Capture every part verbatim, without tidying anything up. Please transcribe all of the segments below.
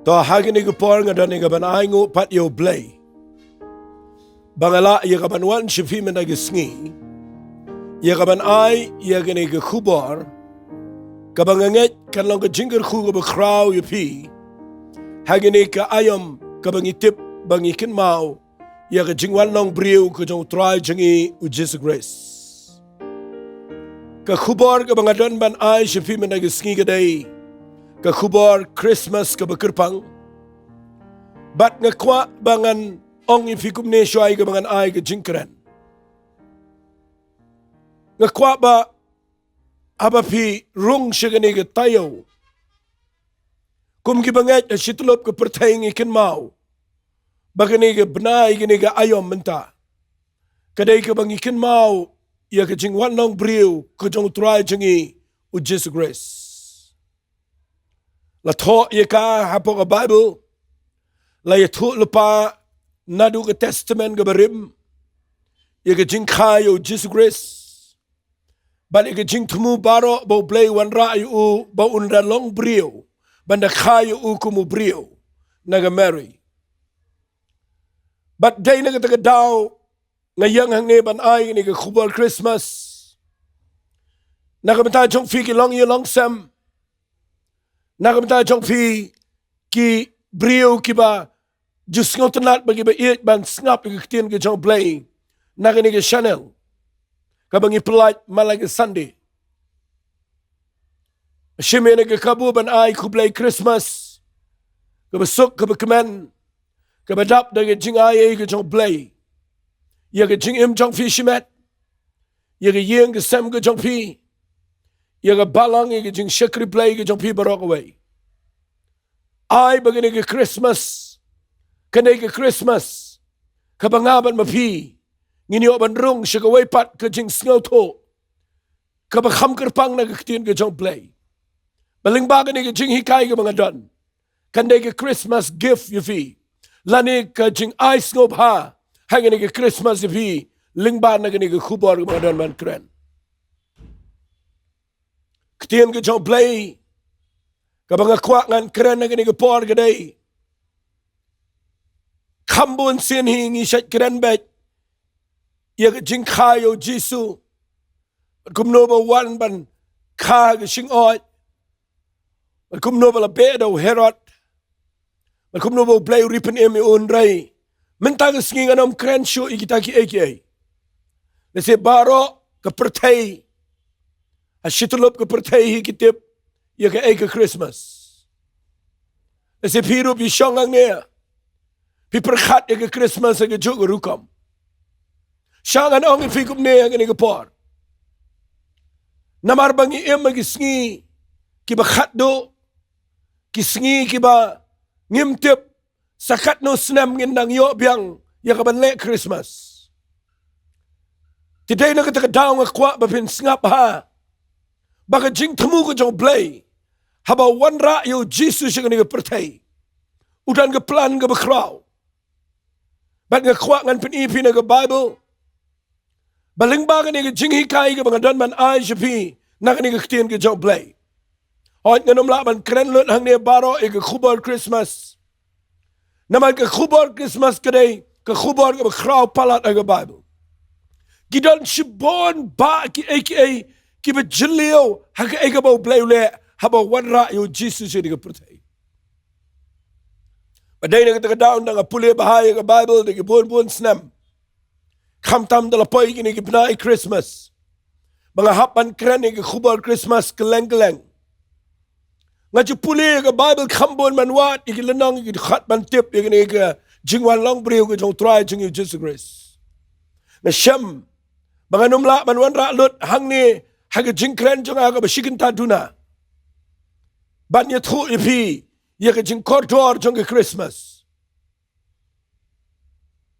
To ha kane ka por nga don ïa ka ban ai nguh pat ïa U Blei ba nga lah ïa ka ban wan sha phi mynta ka sngi, ïa ka ban ai ïa kane ka khubor kaba nga ngeit kan long ka jingkyrkhu kaba khraw ïa phi ha kane ka aïom kaba ngi tip ba ngi kynmaw ïa ka jingwan long briew ka jong U Trai jong ngi U Jisu Khrist. Ka khubor kaba nga don ban ai sha phi mynta ka sngi ka dei ka khubor Christmas kaba kyrpang. Bad nga kwah ba ngan ong ïa phi kumne shuwa ïa kaba ngan ai ka jingkren. Nga kwah ba haba phi rung sha kane ka taïew, kum kiba ngeit ha shi tyllup ka pyrthei ngi kynmaw ba kane ka bnai, kane ka aïom mynta ka dei kaba ngi kynmaw ïa ka jingwan long briew ka jong U Trai jong ngi U Jisu Khrist. La thoh ïa ka hapoh ka Baibl, la ïathuh lypa naduh ka Testament kaba rim ïa ka jingkha ïa U Jisu Khrist bad ïa ka jingthmu baroh ba U Blei u wanrah ïa u ba un da long briew, ban da kha ïa u kum u briew na ka Mary. Bad dei na kata ka daw nga ïeng hangne ban ai kane ka khubor Christmas na ka bynta jong phi ki longïing longsem, na ka bynta jong phi ki briew kiba ju sngewtynnat bad kiba ïeit ban sngap ïa ka ktien ka jong U Blei na kane ka channel kaba ngi pynlait man la ka Sunday. Shim ïa kane ka kabu ban ai khublei Christmas kaba suk kaba kmen, kaba dap da ka jingai ka jong U Blei ïa ka jingim jong phi shimet, ïa ka ïing ka sem ka jong phi, ïa ka balang, ïa ka jingshakri Blei ka jong phi baroh kawei. Ai ba kane ka Christmas, kane ka Christmas kaba nga bad ma phi ngin ïoh ban rung sha kawei pat ka jingsngewthuh kaba kham kyrpang na ka ktien ka jong U Blei. Ba lyngba kane ka jinghikai kaba nga don, kan dei ka Christmas gift ïa phi, lane ka jingai sngewbha ha kane ka Christmas ïa phi, lyngba na kane ka khubor kaba nga don ban kren. Ktien ka jong U Blei kaba nga kwah ngan kren ha kane ka por ka dei, kham bun sien hi ngi shait kren beit ïa ka jingkha ïa U Jisu, bad kumno ba u wan ban kha ha ka shingoid, bad kumno ba la beh da u Herod, bad kumno ba U Blei u ri pynim ïa u. Hynrei mynta ka sngi ngan ym kren shuh ïa kita kiei kiei. Lehse baroh ka pyrthei, ha shi tyllup ka pyrthei hi ki tip ïa kaei ka Christmas. Lehse phi ruh phi shong hangne, phi pyrkhat ïa ka Christmas ha kajuh ka rukom. Sha ngan ong ïa phi kumne ha kane ka por, namar ba ngi im ha ki sngi kiba khatduh, ki sngi kiba ngim tip sa katno snem ngin nang ïoh biang ïa ka ban leh Christmas. Te dei na kata ka daw nga kwah ba phin sngap ha ba ka jingthmu ka jong U Blei haba u wanrah ïa U Jisu sha kane ka pyrthei, u don ka plan kaba khraw. Bad nga kwah ngan pyni ïa phi na ka Baibl ba lyngba kane ka jinghikai kaba nga don ban ai sha phi na kane ka ktien ka jong U Blei. Hooid, ngan ym lah ban kren lut hangne baroh ïa ka khubor Christmas, namar ka khubor Christmas ka dei ka khubor kaba khraw palat ha ka Baibl. Ki don shibun bah kiei kiei kiba jylliew ha kaei kaba U Blei u leh haba u wanrah ïa U Jisu sha kane ka pyrthei. Ba dei na kata ka daw ynda nga pule bha ïa ka Baibl da ki bun bun snem, khamtam da la poi kine ki bnai Christmas, ba nga hap ban kren ïa ka khubor Christmas kylleng kylleng. Nga ju pule ïa ka Baibl kham bun ban wad ïa ki lynnong, ïa ki dkhot ban tip ïa kane ka jingwan long briew ka jong U Trai jong ngi U Jisu Khrist. Nga shem ba ngan ym lah ban wanrah lut hangne ha ka jingkren jong nga kaba shi kynta duna ban ïathuh ïa phi ïa ka jingkordor jong ka Christmas.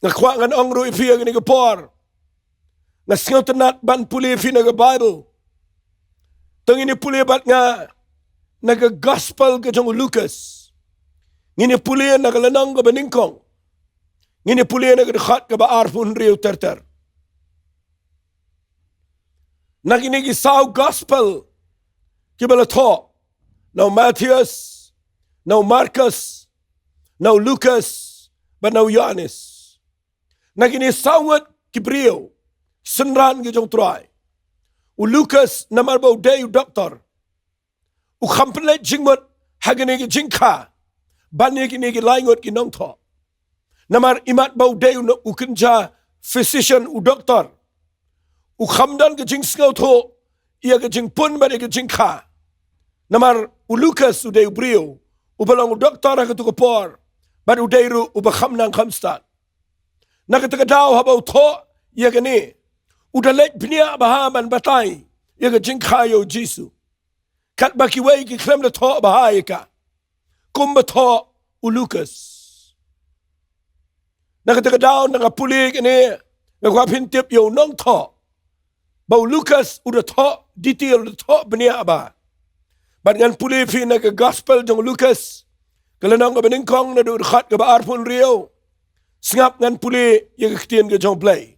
Nga kwah ngan ong ruh ïa phi ha kane ka por, nga sngewtynnat ban pule ïa phi na ka Baibl. To ngin ïa pule bad nga na ka Gospel ka jong u Lukas. Ngin ïa pule na ka lynnong kaba nyngkong. Ngin ïa pule na ka dkhot kaba arphew hynriew ter ter. Na kine ki saw Gospel kiba la thoh, na u Mathaios, na u Markos, na u Lukas, bad na u Ïoannis. Na kine saw ngut ki briew synran ki jong u Trai. U Lukas namar ba u dei u doktor, u kham pynleit jingmut ha kine ki jingkha ban ïa kine ki lai ngut ki nongthoh. Namar imat ba u dei u, u kynja physician, u doktor, u kham don ka jingsngewthuh ïa ka jingpun bad ïa ka jingkha. Namar u Lukas u dei u briew uba long u doktor ha katu ka por, bad u dei ruh uba kham nang kham stad. Na kata ka daw haba u thoh ïa kane, u da leit bniah bha ban batai ïa ka jingkha ïa u Jisu, katba kiwei ki khlem da thoh bha ïa ka, kumba thoh u Lukas. Na kata ka daw, na nga pule kane, nga kwah phin tip ïa u nongthoh ba u Lukas u da thoh detail, u da thoh bniah bha. Bad ngan pule phi na ka Gospel jong u Lukas, ka lynnong kaba nyngkong, na ka dkhot kaba arphew hynriew. Sngap, ngan pule ïa ka ktien ka jong u Blei.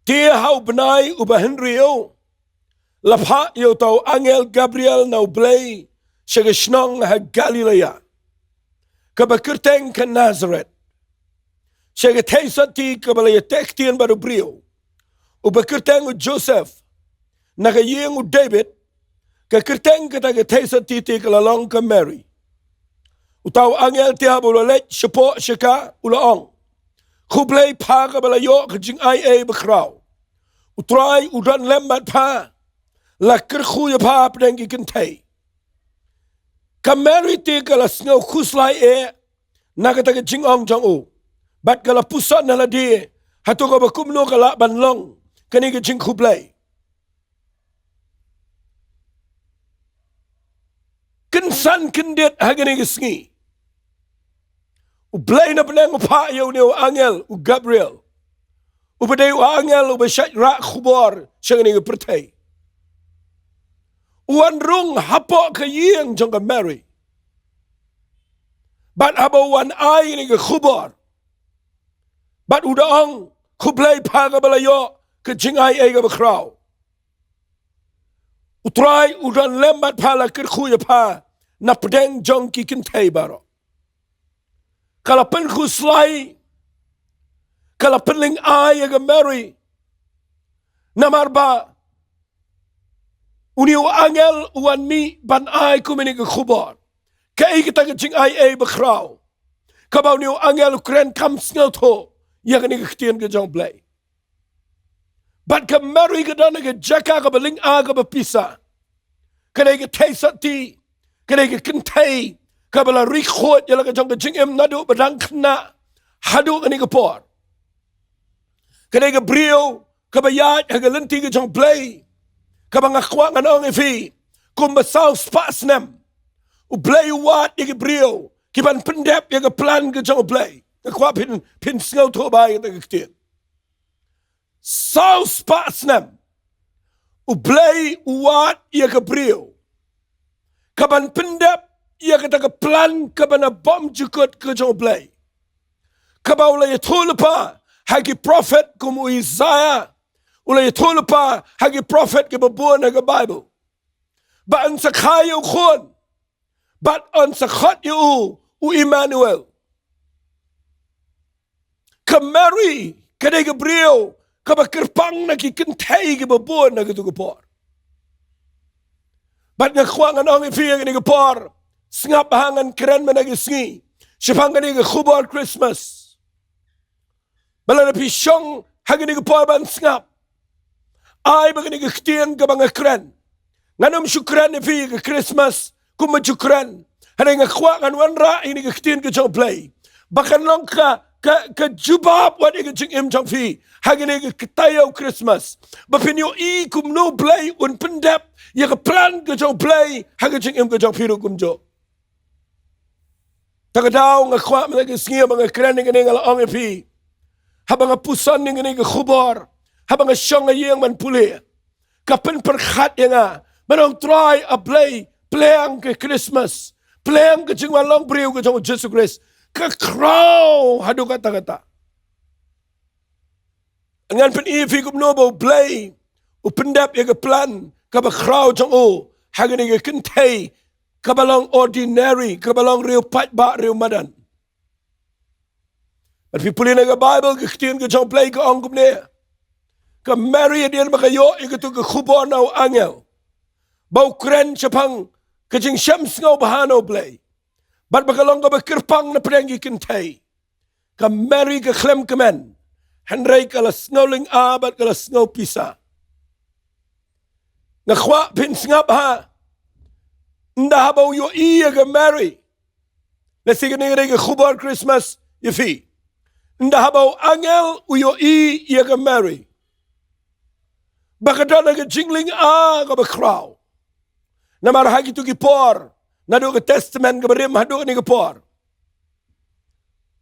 Te ha u bnai uba hynriew, la phah ïa uta u angel Gabriel na u Blei sha ka shnong ha Galilea, kaba kyrteng ka Nazareth, sha ka thei sotti kaba la ïateh ktien bad u briew, uba kyrteng u Joseph, na ka ïing u David. Ka kyrteng kata ka thei sotti te ka la long ka Mary. Uta u angel te haba u la leit shapoh sha ka, u la ong: Khublei pha kaba la ïoh ka jingaiei bakhraw, u Trai u don lem bad pha. La kyrkhu ïa pha hapdeng ki kynthei. Ka Mary te ka la sngew khuslai eh na kata ka jingong jong u, bad ka la puson ha lade hato kaba kumno ka lah ban long kane ka jingkhublei. Kynsan kyndit ha kane ka sngi, u Blei na bneng u phah ïa une u angel, u Gabriel, uba dei u angel uba shait rah khubor sha kane ka pyrthei, u wan rung hapoh ka ïing jong ka Mary. Bad haba u wan ai kane ka khubor, bad u da ong: Khublei pha kaba la ïoh ka jingaiei kaba khraw, u Trai u don lem bad pha, la kyrkhu ïa pha napdeng jong ki kynthei baroh. Ka la pynkhuslai, ka la pynlyngai ïa ka Mary, namar ba une u angel u wan mih ban ai kumne ka khubor. Kaei kata ka jingaiei bakhraw kaba une u angel u kren kham sngewthuh ïa kane ka ktien ka jong u Blei? Bad ka Mary ka don ha ka jaka kaba lynga kaba pisa. Ka dei ka thei sotti, ka dei ka kynthei kaba la ri khuid ïa la ka jong ka jingim naduh ba dang khynnah haduh kane ka por. Ka dei ka briew kaba ïaid ha ka lynti ka jong u Blei, kaba nga kwah ngan ong ïa phi, kumba saw spah snem u Blei u wad ïa ki briew ki ban pyndep ïa ka plan ka jong u Blei. Nga kwah phin, phin sngewthuh bha ïa kata ka ktien. Saw spah snem u Blei u wad ïa ka briew ka ban pyndep ïa kata ka plan kaba na bymjukut ka jong u Blei, kaba u la ïathuh lypa ha ki prophet kum u Isaiah, u la ïathuh lypa ha ki prophet kiba bun ha ka Bible, ba yn sa kha ïa u khun, bad yn sa khot ïa u, u Immanuel. Ka Mary ka dei ka briew kaba kyrpang na ki kynthei kiba bun ha katu ka por. Bad nga kwah ngan ong ïa phi ha kane ka por, sngap ha ngan kren mynta ka sngi shaphang kane ka khubor Christmas. Ba lada phi shong ha kane ka por ban sngap, ai ba kane ka ktien kaba nga kren, ngan ym shu kren ïa phi ka Christmas kumba ju kren. Hynrei nga kwah ngan wanrah ïa kane ka ktien ka jong u Blei ba kan long ka, ka, ka jubab wat ïa ka jingim jong phi ha kane ka taïew Christmas, ba phin ïohi kumno u Blei un pyndep ïa ka plan ka jong u Blei ha ka jingim ka jong phi ruh kumjuh. Ta ka daw nga kwah mynta ka sngi ba nga kren ïa kane, nga la ong ïa phi, haba nga puson ïa kane ka khubor, haba nga shong ha ïing ban pule, ka pynpyrkhat ïa nga, ban ong, Trai, A Blei, pliang ka Christmas, pliang ka jingwan long briew ka jong u Jisu Khrist, ka khraw haduh katta katta. Ngan pyni ïa phi kumno ba u Blei u pyndep ïa ka plan kaba khraw jong u ha kane ka kynthei kaba long ordinary, kaba long riew paidbah, riew madan. Bad phi pule na ka Baibl, ka ktien ka jong U Blei ka ong kumne: Ka Mary hadien ba ka ïoh ïa katu ka khubor na u angel ba u kren shaphang ka jingshem sngewbha na U Blei, bad ba ka long kaba kyrpang na pdeng ki kynthei, ka Mary ka khlem kmen, hynrei ka la sngewlyngngoh bad ka la sngewpisa. Nga kwah phin sngap ha, ynda haba u ïohi ïa ka Mary, lehse kane ka dei ka khubor Christmas ïa phi, ynda haba u angel u ïohi ïa ka Mary ba ka don ha ka jinglyngngoh kaba khraw. Namar ha kitu ki por, naduh ka Testament kaba rim haduh kane ka por,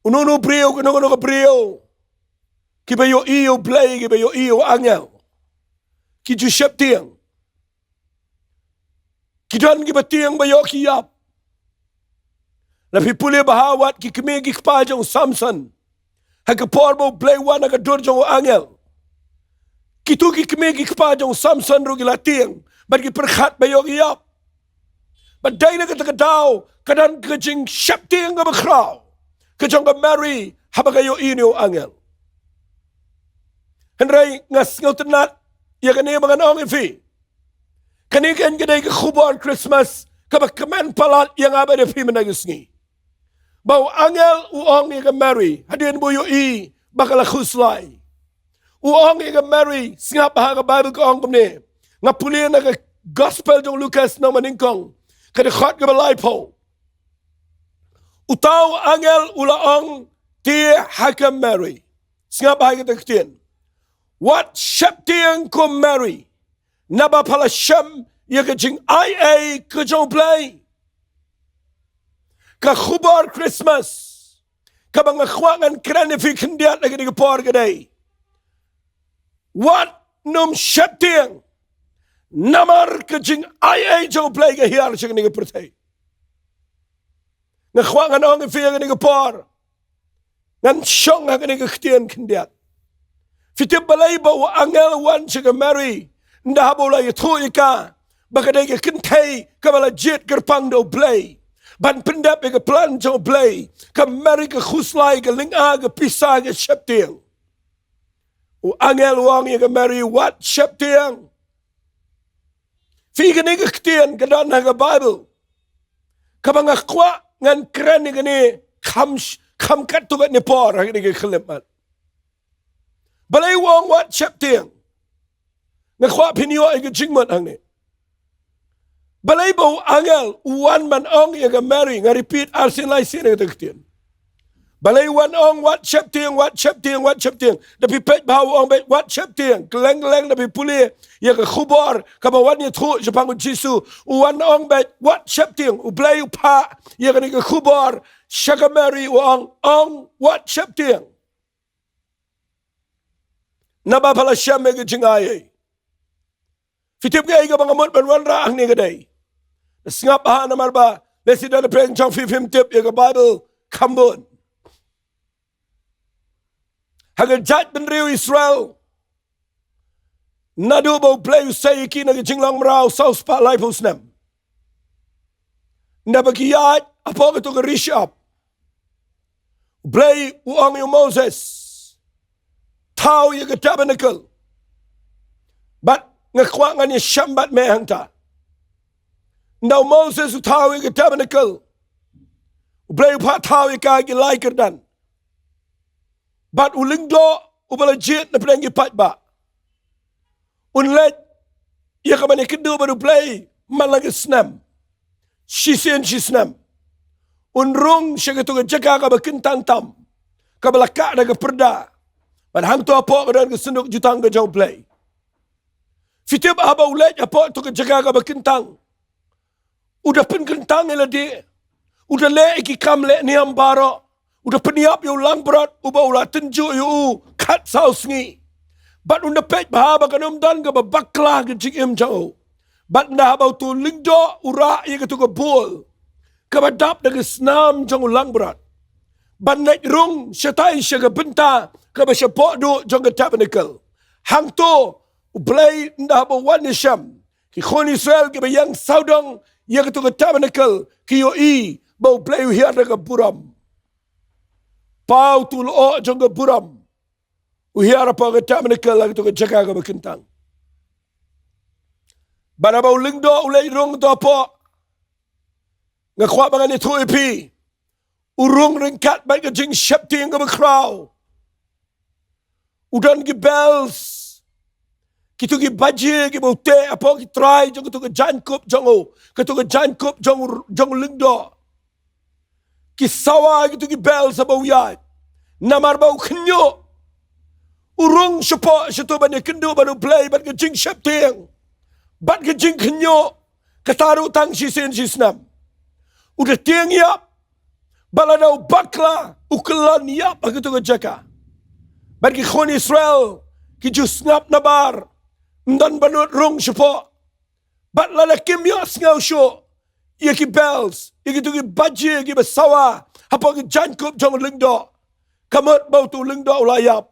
uno uno u briew, kano kano ka briew, kiba ïohi ïa U Blei, kiba ïohi ïa u angel, ki ju sheptieng. Ki don kiba tieng ba ïoh ki ïap. La phi pule bha, wat ki kmie ki kpa jong u Samson, ha ka por ba U Blei u wan ha ka dur jong u angel, kitu ki kmie ki kpa jong u Samson ruh ki la tieng bad ki pyrkhat ba ïoh ki ïap. Bad dei na kata ka daw ka don ka jingsheptieng kaba khraw ka jong ka Mary haba ka ïohi ïa une u angel. Hynrei nga sngewtynnad ïa kane ba ngan ong ïa phi, kane ka dei ka khubor Christmas kaba kmen palat ïa nga bad ïa phi mynta ka sngi. Ba u angel u ong ïa ka Mary hadien ba u ïohi ba ka la khuslai, u ong ïa ka Mary, sngap ha ka Baibl ka ong kumne. Nga pule na ka Gospel jong u Lukas nongmanyngkong, ka dkhot kaba laiphew. Uta u angel u la ong te ha ka Mary, sngap ha kata ka ktien: Wat sheptieng ko Mary, naba pha la shem ïa ka jingai ei ka jong U Blei. Ka khubor Christmas kaba nga kwah ngan kren ïa phi khyndiat ha kane ka por ka dei: Wat nym sheptieng, namar ka jingai ei jong U Blei ka hiar sha kane ka pyrthei. Nga kwah ngan ong ïa phi ha kane ka por, ngan shong ha kane ka ktien khyndiat. Phi tip balei ba u angel u wan sha ka Mary ynda haba u la ïathuh ïa ka ba ka dei ka kynthei kaba la jied kyrpang da U Blei ban pyndep ïa ka plan jong U Blei? Ka Mary ka khuslai, ka lyngngoh, ka pisa, ka sheptieng. U angel u ong ïa ka Mary: Wat sheptieng. Phi, kane ka ktien ka don ha ka Baibl kaba nga kwah ngan kren ïa kane kham sh-, kham katto katne por ha kane ka khyllipmat. Balei u ong wat sheptieng? Nga kwah phin ïoh ïa ka jingmut hangne. Balei ba u angel u wan ban ong ïa ka Mary? Nga repeat arsien laisien ïa kata ka ktien. Balei u wan ong wat sheptieng, wat sheptieng, wat sheptieng? Da phi peit bha u ong beit wat sheptieng. Kylleng kylleng da phi pule ïa ka khubor kaba wan ïathuh shaphang u Jisu, u wan ong beit wat sheptieng. U Blei u phah ïa kane ka khubor sha ka Mary, u ong, ong wat sheptieng, naba pha la shem ïa ka jingai ei. Phi tip kaei kaba nga mut ban wanrah hangne ka dei, sngap ha, namar ba lehse don napdeng jong phi phim tip ïa ka Baibl kham bun. Ha ka jaitbynriew Israel, naduh ba U Blei u sei ïa ki na ka jinglong mraw saw spah laiphew snem, naba ki ïaid hapoh kato ka ri shyiap, U Blei u ong ïa u Moses: Thaw ïa ka tabernacle. Bad nga kwah ngan ïashem bad me hangta. Ynda u Moses u thaw ïa ka tabernacle, U Blei u phah thaw ïa ka ha ki lai kyrdan. Bad u lyngdoh uba la jied napdeng ki paidbah un leit ïa ka ban ïakynduh bad U Blei man la ka snem, shisien shi snem. Un rung sha kato ka jaka kaba kyntang tam, kaba la kah da ka pyrda. Bad hangto hapoh ka don ka synduk jutang ka jong U Blei. Phi tip, haba u leit hapoh to ka jaka kaba kyntang, u da pynkyntang ïa lade, u da leh ïa ki kam leh niam baroh, u da pynïap ïa u langbrot uba u la tynjuh ïa u khatsaw sngi. Bad un da peit bha ba kan ym don kaba bakla ha ka jingim jong u. Bad ynda haba uto u lyngdoh u rah ïa kato ka bol kaba dap da ka snam jong u langbrot ban leit rung shatai sha ka bynta kaba shapoh duh jong ka tabernacle, hangto U Blei ynda haba u wan ïashem, Ki khun Israel kiba ïeng sawdong ïa katu ka tabernacle ki ïohi ba U Blei u hiar da ka burom. Paw tu lo jong ka burom. U hiar hapoh ka tabernacle ha katu ka jaka kaba kyntang. Bad haba u lyngdoh u leit rung hato hapoh, nga kwah ba ngan ïathuh ïa phi, u rung ryngkat bad ka jingsheptieng kaba khraw. U don ki bells, kitu ki baje kiba u teh hapoh ki trai jong katu ka jaiñkup jong u, katu ka jaiñkup jong u, jong u lyngdoh. Ki sawa kitu ki bells haba u ïaid, namar ba u khynñiuh. U rung shapoh shato ban ïakynduh bad U Blei bad ka jingsheptieng bad ka jingkhynñiuh. Kata ruh tang shisien shisnem. U da tieng ïap, bad lada u bakla u kyllon ïap ha katu ka jaka. Bad ki khun Israel ki ju sngap nabar ym don ba nud rung shapoh. Bad lada kim ïohsngew shuh ïa ki bells, ïa kitu ki baje kiba sawa hapoh ki jaiñkup jong u lyngdoh, ka mut ba utu u lyngdoh u la ïap.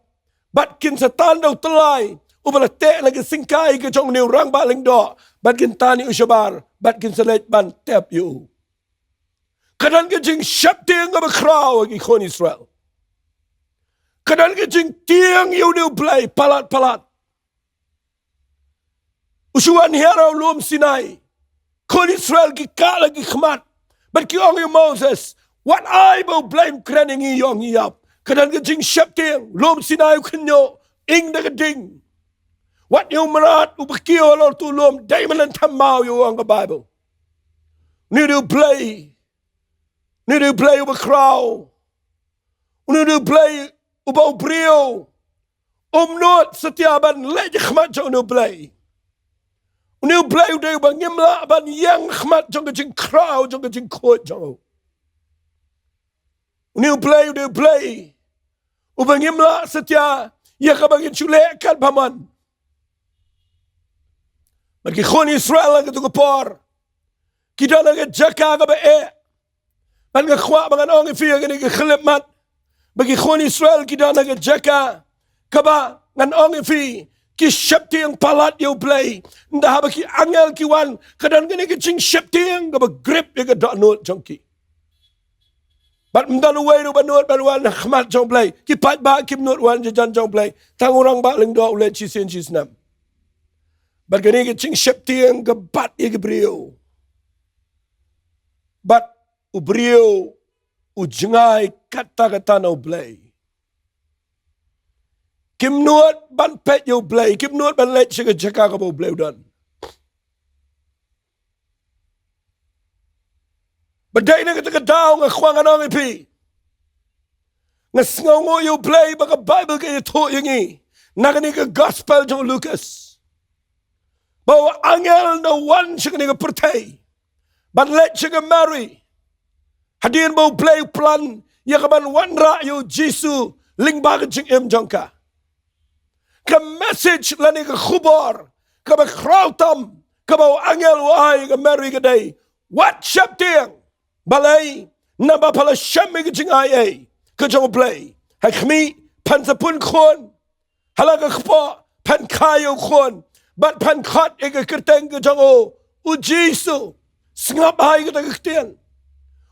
Bad kin sa tan da u tyllai uba la teh na ka syngkai ka jong une u rangbah lyngdoh, bad kin tan ïa u shabar, bad kin sa leit ban tep ïa u. Ka don ka jingsheptieng kaba khraw ha ki khun Israel. Ka don ka jingtieng ïa une U Blei palat palat. U shu wan hiar ha u lum Sinai. Khun Israel ki kah la ki khmat bad ki ong ïa u Moses, wat ai ba U Blei un kren ïa ngi, ïoh ngi ïap. Ka don ka jingsheptieng, lum Sinai u khynñiuh, ing da ka ding. Wat ïa u mrad uba kiew halor utu u lum, dei ban leit them maw, ïa u ong ka Baibl. Une u dei U Blei, une u dei U Blei uba khraw, une u dei U Blei uba u briew um nud satia ban leit ha khmat jong une U Blei. Une U Blei u dei uba ngim lah ban ïeng ha khmat jong ka jingkhraw jong ka jingkhuid jong u. Une U Blei u dei U Blei uba ngim lah satia ïa kaba ngin shu leh katba mon. Bad ki khun Israel ha katu ka por ki don ha ka jaka kaba eh. Bad nga kwah ba ngan ong ïa phi ha kane ka khyllipmat ba ki khun Israel ki don ha ka jaka kaba ngan ong ïa phi ki sheptieng palat ïa U Blei. Ynda haba ki angel ki wan, ka don kane ka jingsheptieng kaba grip ïa ka dohnud jong ki. Bad ym don uwei ruh ba nud ban wan ha khmat jong U Blei. Ki paidbah kim nud wan shajan jong U Blei. Tang u rangbah lyngdoh u leit shisien shisnem. Bad kane ka jingsheptieng ka bat ïa ki briew. Bad u briew u jngai katta katta na U Blei. Kim nud ban peit ïa U Blei, kim nud ban leit sha ka jaka kaba U Blei u don. Bad dei na kata ka daw nga kwah ngan ong ïa phi, nga sngewnguh ïa U Blei ba ka Baibl ka ïathuh ïa ngi na kane ka gospel jong u Lukas ba u angel u wan sha kane ka pyrthei ban leit sha ka Mary hadien ba U Blei u plan ïa ka ban wanrah ïa u Jisu lyngba ka jingim jong ka. Ka message lane ka khubor kaba khraw tam kaba u angel u ai ïa ka Mary ka dei, wat sheptieng. Balei? Naba pha la shem ïa ka jingai ei ka jong U Blei. Ha khmih phan sa pun khun. Ha la ka kpoh phan kha ïa u khun bad phan khot ïa ka kyrteng ka jong u, u Jisu. Sngap bha ïa kata ka ktien.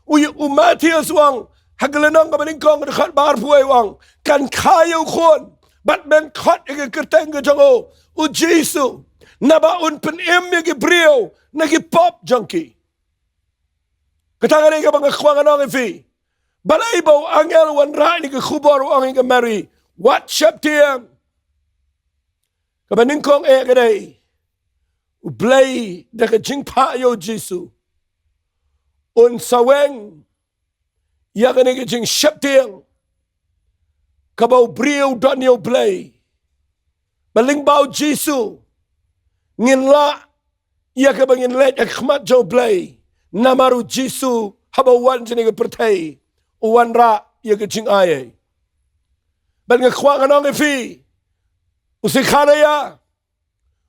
U, u Mathaios u ong ha ka lynnong kaba nyngkong ka dkhot ba arphew wei u ong, kan kha ïa u khun bad men khot ïa ka kyrteng ka jong u, u Jisu. Naba un pynim ïa ki briew na ki pop jong ki. Kata ka dei kaba nga kwah ngan ong ïa phi. Balei ba u angel u wanrah ïa ka khubor u ong ïa ka Mary, wat sheptieng? Kaba nyngkong eh ka dei, U Blei da ka jingphah ïa u Jisu un sa weng ïa kane ka jingsheptieng kaba u briew u don ïa U Blei. Ba lyngba u Jisu ngin lah ïa kaba ngin leit ha khmat jong U Blei. Namar u Jisu haba u wan sha kane ka pyrthei u wanrah ïa ka jingai ei. Bad nga kwah ngan ong ïa phi, u Sekharaïa,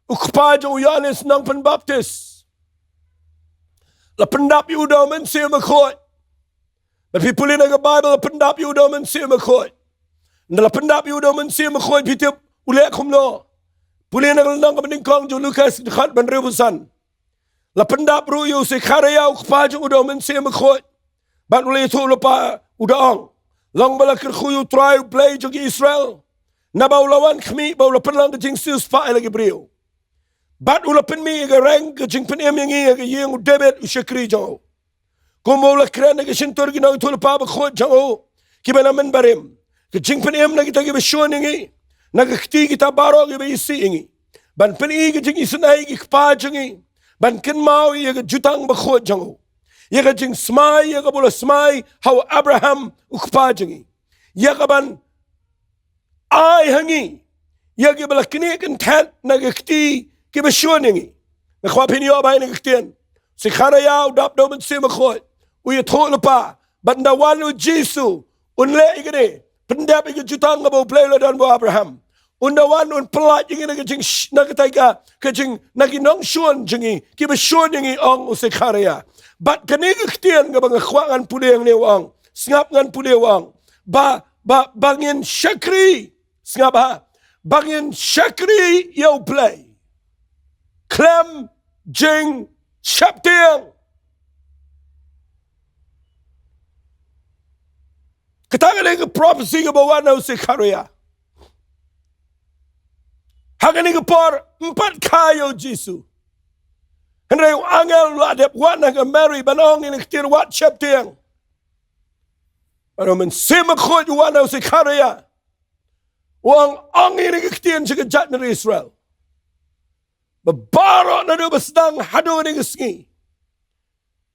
u kpa jong u Ïoannis Nongpynbaptis, la pyndap ïa u da u Mynsiem Bakhuid. Bad phi pule na ka Baibl, la pyndap ïa u da u Mynsiem Bakhuid. Ynda la pyndap ïa u da u Mynsiem Bakhuid, phi tip u leh kumno? Pule na ka lynnong kaba nyngkong jong u Lukas, dkhot ba hynriewphew san. La pyndap ruh ïa u Sekharaiah u kpa jong u da u Mynsiem Bakhuid. Bad u la ïathuh lypa u da ong, long ba la kyrkhu ïa u Trai u Blei jong ki Israel, naba u la wan khmih bad u la pynlong ka jingsiewspah ïa la ki briew. Bad u la pynmih ïa ka reng ka jingpynim ïa ngi ha ka ïing u David u shakri jong u. Kumba u la kren ha ka shyntur ki nongïathuh lypa bakhuid jong u kiba na mynbarim, ka jingpynim na kita kiba shun ïa ngi, na ka kti kita baroh kiba isih ïa ngi, ban pyni ka jingisynei ïa ki kpa jong ngi, ban kynmaw ïa ka jutang bakhuid jong u, ïa ka jingsmai ïa kaba u la smai ha u Abraham u kpa jong ngi, ïa ka ban ai ha ngi ïa kiba la knieh kynthet na ka kti kiba shun ïa ngi. Nga kwah phin ïoh ba ïa kane ka ktien, Sekharaiah u dap da u Mynsiem Bakhuid, u ïathuh lypa, bad ynda wan u Jisu, un leh ïa kane, pyndep ïa ka jutang kaba u Blei u la don bad u Abraham. Ynda wan un pyllait ïa ngi na ka jing, na kata ka, ka jing, na ki nongshun jong ngi kiba shun ïa ngi, ong u Sekharaiah. Bad kane ka ktien kaba nga kwah ngan pule hangne u ong, sngap, ngan pule u ong, ba, ba, ba ngin shakri, sngap ha, ba ngin shakri ïa u Blei khlem jingsheptieng. Kata ka dei ka prophecy kaba wan na u Sekharaiah. Ha kane ka por ym pat kha ïa u Jisu, hynrei u angel u la dep wan ha ka Mary ban ong ïa kane ka ktien, wat sheptieng. Bad u Mynsiem Bakhuid u wan na u Sekharaiah, u ong, ong ïa kane ka ktien sha ka jaitbynriew Israel, ba baroh naduh ba sdang haduh kane ka sngi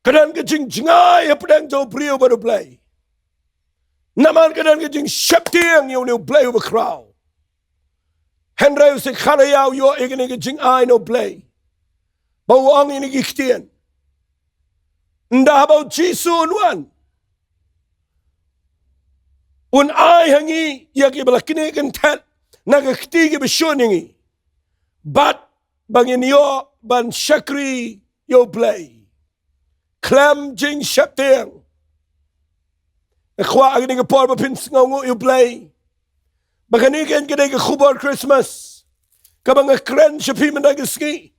ka don ka jingjngai hapdeng jong u briew bad u Blei. Namar ka don ka jingsheptieng ïa une u Blei uba khraw. Hynrei u Sekharaiah u ïoh ïa kane ka jingai na u Blei, ba u ong ïa kane ka ktien, ynda haba u Jisu un wan, un ai ha ngi ïa kiba la knieh kynthet na ka kti kiba shun ïa ngi, bad ba ngin ïoh ban shakri ïa u Blei khlem jingsheptieng. Nga kwah ha kane ka por ba phin sngewnguh ïa u Blei, ba kane ka dei ka khubor Christmas kaba nga kren sha phi mynta ka sngi.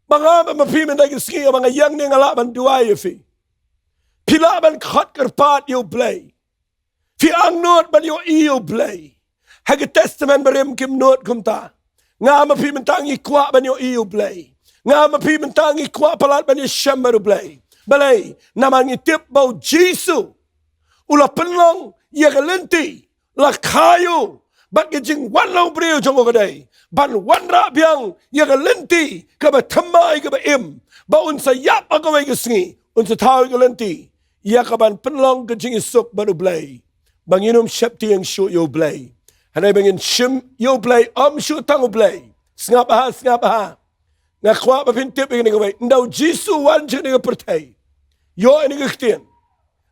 Ba nga bad ma phi mynta ka sngi, haba nga ïeng hangne nga lah ban duwai ïa phi. Phi lah ban khot kyrpad ïa u Blei. Phi angnud ban ïohi ïa u Blei. Ha ka Testament Barim kim nud kumta. Nga ma phi mynta ngi kwah ban ïohi ïa u Blei. Nga ma phi mynta ngi kwah palat ban ïashem bad u Blei. Balei? Namar ngi tip ba u Jisu u la pynlong ïa ka lynti, la kha ïa u, bad ka jingwan long briew jong u ka dei ban wanrah biang ïa ka lynti kaba thymmai kaba im, ba un sa ïap ha kawei ka sngi, un sa thaw ïa ka lynti ïa ka ban pynlong ka jingisuk bad u Blei, ba ngin ym sheptieng shuh ïa u Blei. Hynrei ba ngin shim ïa u Blei, ym shuh tang u Blei. Sngap ha, sngap ha. Nga kwah ba phin tip ïa kane kawei, ynda u Jisu u wan sha kane ka pyrthei. Ïoh ïa kane ka ktien.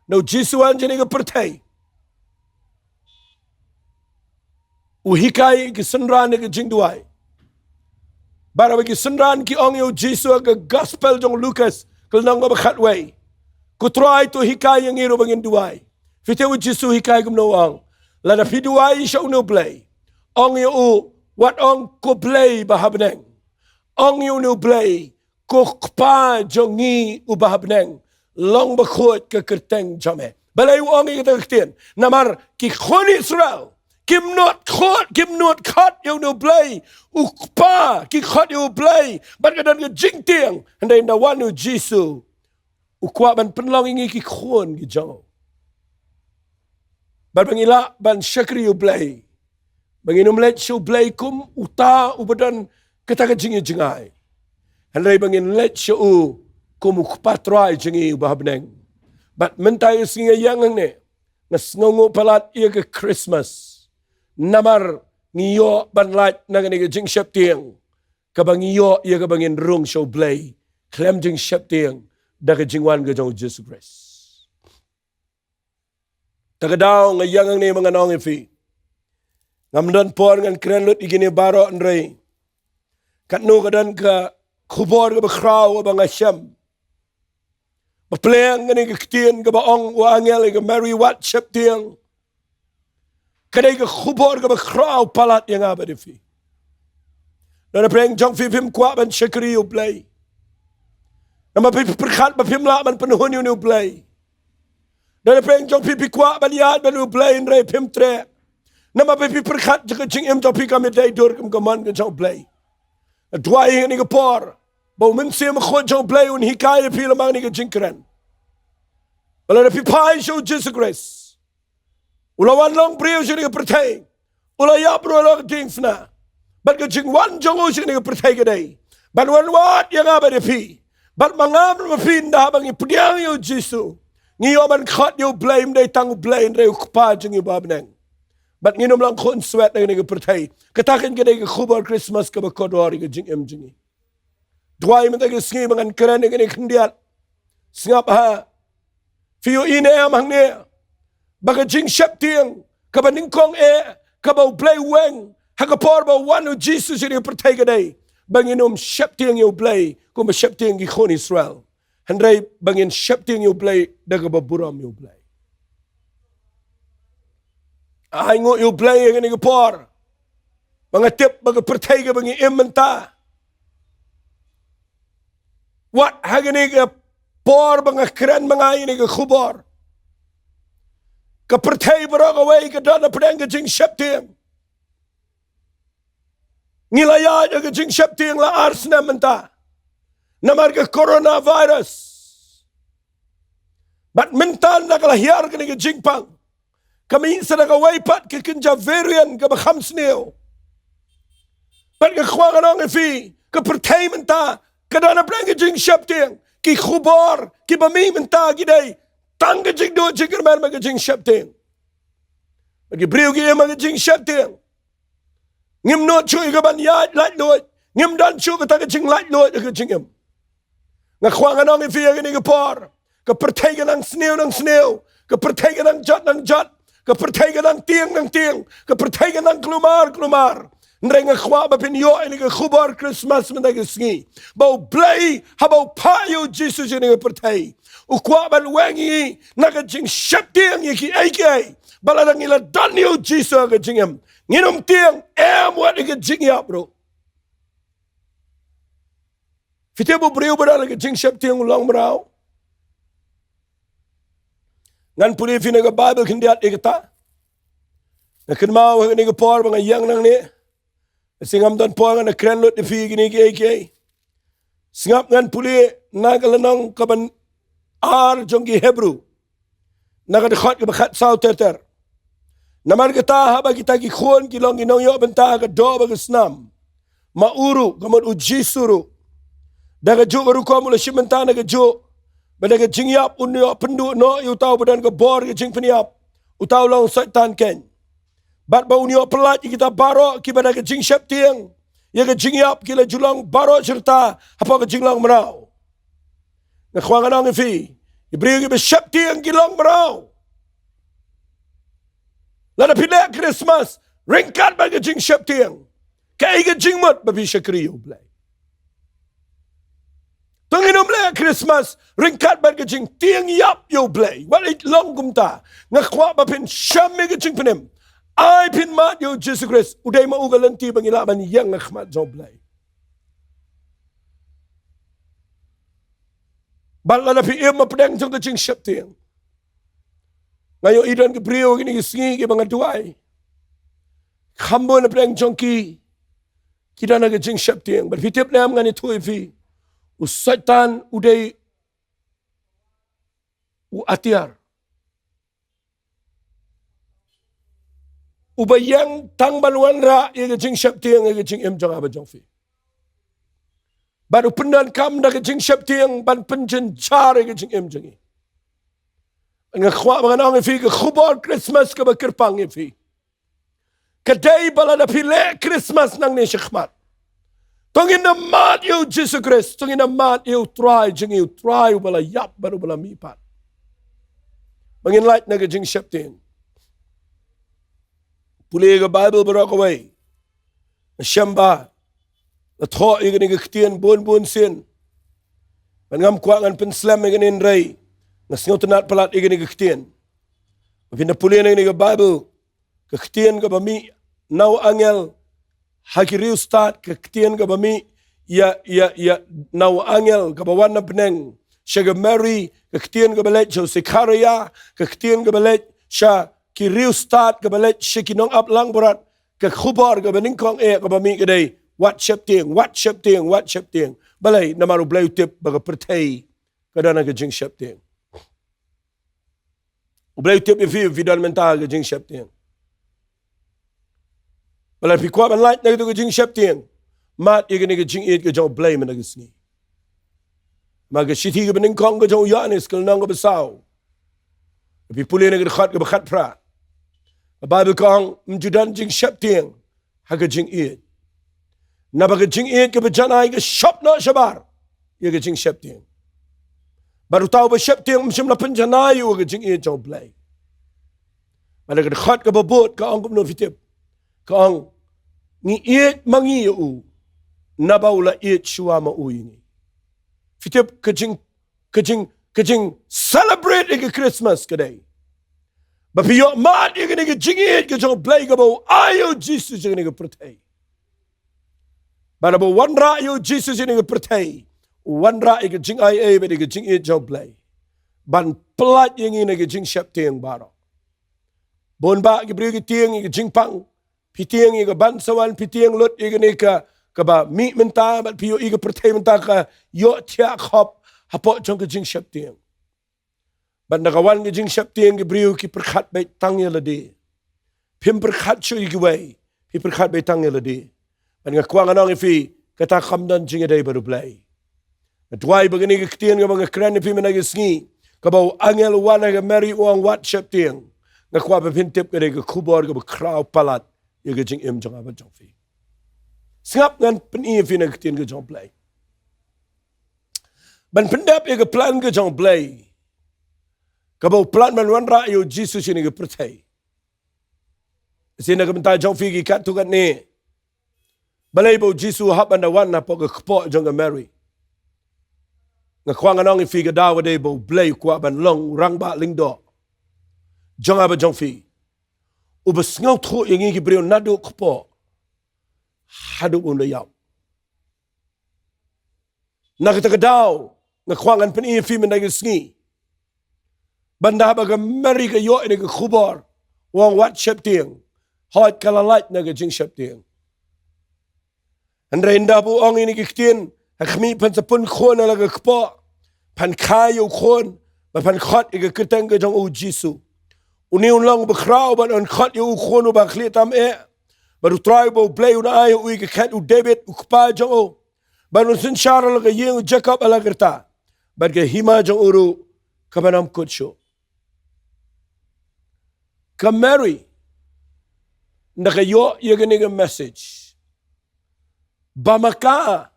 Ynda u Jisu u wan sha kane ka pyrthei, u hikai ki synran ïa ka jingduwai. Baroh ki synran ki ong ïa u Jisu ha ka Gospel jong u Lukas, ka lynnong kaba khatwei, ko Trai, to hikai ïa ngi ruh ba ngin duwai. Phi tip u Jisu u hikai kumno, u ong, lada phi duwai sha une u Blei, ym ong ïa u, wat ong, ko Blei ba ha bneng. Ong ïa une u Blei, ko Kpa jong ngi uba ha bneng, long bakhuid ka kyrteng jong me. Balei u ong ïa kata ka ktien? Namar ki khun Israel kim nud khot, kim nud khot ïa une u Blei u Kpa, ki khot ïa u Blei bad ka don ka jingtieng. Hynrei ynda wan u Jisu, u kwah ban pynlong ïa ngi ki khun ki jong u, bad ba ngi lah ban shakri ïa u Blei, ba ngin ym leit sha u Blei kum uta uba don kata ka jingïajngai, hynrei ba ngin leit sha u kum u Kpa Trai jong ngi uba ha bneng. Bad mynta ka sngi nga ïeng hangne, nga sngewnguh palat ïa ka Christmas, namar ngi ïoh ban lait na kane ka jingsheptieng, kaba ngi ïoh ïa kaba ngin rung sha u Blei khlem jingsheptieng da ka jingwan ka jong u Jisu Khrist. Ta ka daw nga ïeng hangne ba ngan ong ïa phi, ngam don por ngan kren lut ïa kine baroh, hynrei katno ka don ka khubor kaba khraw kaba nga shem, ba pleng kane ka ktien kaba ong u angel ïa ka Mary, wat sheptieng, ka dei ka khubor kaba khraw palat ïa nga bad ïa phi. Lada pyrshang jong phi phim kwah ban shakri ïa u Blei, Namar phi pyrkhat ba phim lah ban pynhun ïa une u Blei. Da na pdeng jong phi phi kwah ban ïaid bad une u Blei hynrei phim treh. Namar phi pyrkhat jong ka jingim jong phi kam ïadei dur kum ka mon ka jong u Blei. Nga duwai ha kane ka por ba u Mynsiem Bakhuid jong u Blei un hikai ïa phi lyngba kane ka jingkren. Ba lada phi phai sha u Jisu Khrist, u la wan long briew sha kane ka pyrthei, u la ïap ruh ha ka diengphna. Bad ka jingwan jong u sha kane ka pyrthei ka dei ban wan wad ïa nga bad ïa phi. Bad ma nga bad ma phi, ynda haba ngi pdiang ïa u Jisu, ngi ïoh ban khot ïa u Blei, ym dei tang u Blei hynrei u Kpa jong ngi uba ha bneng. Bad ngin ym long khunswet ha kane ka pyrthei. Kata ka dei ka khubor Christmas kaba kordor ïa ka jingim jong ngi. Duwai mynta ka sngi ba ngan kren ïa kane khyndiat. Sngap ha. Phi ïohi ne em hangne ba ka jingsheptieng kaba nyngkong eh kaba u Blei u weng ha ka por ba wan u Jisu sha kane ka pyrthei ka dei ba ngin ym sheptieng ïa u Blei kumba sheptieng ki khun Israel. Hynrei ba ngin sheptieng ïa u Blei da kaba burom ïa u Blei. Ai nguh ïa u Blei ha kane ka por ba nga tip ba ka pyrthei kaba ngi im mynta, wat ha kane ka por ba nga kren ma nga ïa kane ka khubor, ka pyrthei baroh kawei ka don na pdeng ka jingsheptieng. Ngi la ïaid ha ka jingsheptieng la ar snem mynta namar ka coronavirus. Bad mynta na ka la hiar kane ka jingpang, ka mih sa da kawei pat ka kynja variant kaba kham sniew. Bad nga kwah ngan ong ïa phi, ka pyrthei mynta ka don na pdeng ka jingsheptieng. Ki khubor kiba mih mynta ki dei tang ka jingduh jingkyrmen bad ka jingsheptieng. Bad ki briew ki im ha ka jingsheptieng. Ngim nud shuh ïa ka ban ïaid laitluid. Ngim don shuh kata ka jinglaitluid ha ka jingim. Nga kwah ngan ong ïa phi ha kane ka por, ka pyrthei ka nang sniew nang sniew, ka pyrthei ka nang jot nang jot, ka pyrthei ka nang tieng nang tieng, ka pyrthei ka nang klumar klumar. Hynrei nga kwah ba phin ïoh ïa kane ka khubor Christmas mynta ka sngi ba u Blei haba u phah ïa u Jisu sha kane ka pyrthei, u kwah ban weng ïa ngi na ka jingsheptieng ïa kiei kiei. Ba lada ngi la don ïa u Jisu ha ka jingim, ngin ym tieng, em wat ïa ka jingïap ruh. Phi tip, u briew ba don ha ka jingsheptieng u long mraw. Ngan pule ïa phi na ka Baibl khyndiat ïa kata. Nga kynmaw ha kane ka por ba nga ïeng nangne, sngap, ngam don por ngan kren lut ïa phi kine kiei kiei. Sngap, ngan pule na ka lynnong kaba ar jong ki Hebru, na ka dkhot kaba khatsaw ter ter. Namar kata haba kita ki khun ki long ki nongïoh bynta ha ka doh bad ka snam, ma u ruh, ka mut u Jisu ruh, da kajuh ka rukom u la shim bynta na kajuh, bad da ka jingïap un ïoh pynduh noh ïa uta uba don ka bor ka jingpynïap, uta u long u Soitan keiñ. Bad ba un ïoh pyllait ïa kita baroh kiba da ka jingsheptieng ïa ka jingïap ki la ju long baroh shirta hapoh ka jinglong mraw. Nga kwah ngan ong ïa phi, ki briew kiba sheptieng ki long mraw. Lada phi leh Christmas ryngkat bad ka jingsheptieng, kaei ka jingmut ba phi shakri ïa u Blei? To ngin ym leh Christmas ryngkat bad ka jingtieng ïap ïa u Blei. Wat lei long kumta, nga kwah ba phin shem ïa ka jingpynim. Ai phin mad ïa u Jisu Khrist, u dei ma u ka lynti ba ngi lah ban ïeng ha khmat jong u Blei. Bad lada phi im hapdeng jong ka jingsheptieng, nga ïohi don ki briew kine ki sngi kiba nga duwai, kham bun hapdeng jong ki ki don ha ka jingsheptieng. Bad phi tip ne em, ngan ïathuh ïa phi, u Soitan u dei u atiar uba ïeng tang ban wanrah ïa ka jingsheptieng ïa ka jingim jong nga bad jong phi. Bad u pyndonkam da ka jingsheptieng ban pynjynjar ïa ka jingim jong ngi. Nga kwah ba ngan ong ïa phi, ka khubor Christmas kaba kyrpang ïa phi ka dei ba lada phi leh Christmas nangne shakhmat, to ngin ym mad ïa u Jisu Khrist, to ngin ym mad ïa u Trai jong ngi, u Trai uba la ïap bad uba la mihpat. Ba ngin lait na ka jingsheptieng. Pule ka Baibl baroh kawei, nga shem ba la thoh ïa kane ka ktien bun bun sien. Bad ngam kwah ngan pynslem ïa kane hynrei nga sngewtynnat palat ïa kane ka ktien. Phin da pule na kane ka Baibl, ka ktien kaba mih na u angel ha ki riewstad, ka ktien kaba mih ïa, ïa, ïa, na u angel kaba wan na bneng sha ka Mary, ka ktien kaba leit sha u Sekharia, ka ktien kaba leit sha ki riewstad, kaba leit sha ki nongap langbrot, ka khubor kaba nyngkong eh kaba mih ka dei, wat sheptieng, wat sheptieng, wat sheptieng. Balei? Namar U Blei u tip ba ka pyrthei ka don ha ka jingsheptieng. U Blei u tip ïa phi, phi don mynta ha ka jingsheptieng. Balei phi kwah ban lait na katu ka jingsheptieng? Mad ïa kane ka jingïeit ka jong U Blei mynta ka sngi. Ma ka shithi kaba nyngkong ka jong u Ïoannis, ka lynnong kaba saw, phi pule na ka dkhot kaba khatphra, ka Baibl ka ong, ym ju don jingsheptieng ha ka jingïeit. Naba ka jingïeit kaba janai ka shop noh shabar ïa ka jingsheptieng. Bad uta uba sheptieng um shym la pynjanai ïa u ha ka jingïeit jong U Blei. Bad ka dkhot kaba bud ka ong kumno phi tip? Ka ong, ngi ïeit ma ngi ïa u, naba u la ïeit shuwa ma u ïa ngi. Phi tip, ka jing, ka jing, ka jing celebrate ïa ka Christmas ka dei ba phi ïoh mad ïa kane ka jingïeit ka jong U Blei kaba u ai ïa u Jisu sha kane ka pyrthei. Bad haba u wanrah ïa u Jisu sha kane ka pyrthei, u wanrah ïa ka jingai ei bad ïa ka jingïeit jong U Blei ban pyllait ïa ngi na ka jingsheptieng baroh. Bun bah ki briew ki tieng ïa ka jingpang, phi tieng ïa ka ban sa wan, phi tieng lut ïa kane ka, kaba mih mynta, bad phi ïohi ka pyrthei mynta ka ïoh thiah khop hapoh jong ka jingsheptieng. Bad na ka wan ka jingsheptieng ki briew ki pyrkhat beit tang ïa lade. Phim pyrkhat shuh ïa kiwei, phi pyrkhat beit tang ïa lade. Bad nga kwah ngan ong ïa phi, kata kam don jingïadei bad U Blei. Nga duwai ba kane ka ktien kaba nga kren ïa phi mynta ka sngi, kaba u angel u wan ha ka Mary u ong wat sheptieng, nga kwah ba phin tip ka dei ka khubor kaba khraw palat ïa ka jingim jong nga bad jong phi. Sngap, ngan pyni ïa phi na ka ktien ka jong U Blei. Ban pyndep ïa ka plan ka jong U Blei, kaba u plan ban wanrah ïa u Jisu sha kane ka pyrthei. Shisien na ka bynta jong phi ki katto katne, balei ba u Jisu u hap ban da wan hapoh ka kpoh jong ka Mary? Nga kwah ngan ong ïa phi, ka daw ka dei ba U Blei u kwah ban long u rangbah lyngdoh jong nga bad jong phi, uba sngewthuh ïa ngi ki briew naduh kpoh haduh ba un da ïap. Na kata ka daw nga kwah ngan pyni ïa phi mynta ka sngi, ba ynda haba ka Mary ka ïoh ïa kane ka khubor, u ong wat sheptieng, hooid, ka la lait na ka jingsheptieng. Hynrei ynda ba u ong ïa kine ki ktien, ha khmih, phan sa pun khun ha la ka kpoh, phan kha ïa u khun, bad phan khot ïa ka kyrteng ka jong u Jisu. Une un long uba khraw, bad un khot ïa u khun uba khlieh tam eh. Bad U Trai uba U Blei un ai ïa u ïa ka khet u David u kpa jong u. Bad un synshar ha la ka ïing u Jakob ha la ka rta, bad ka hima jong u ruh ka ban ym kut shuh. Ka Mary, ynda ka ïoh ïa kane ka message, ba ma ka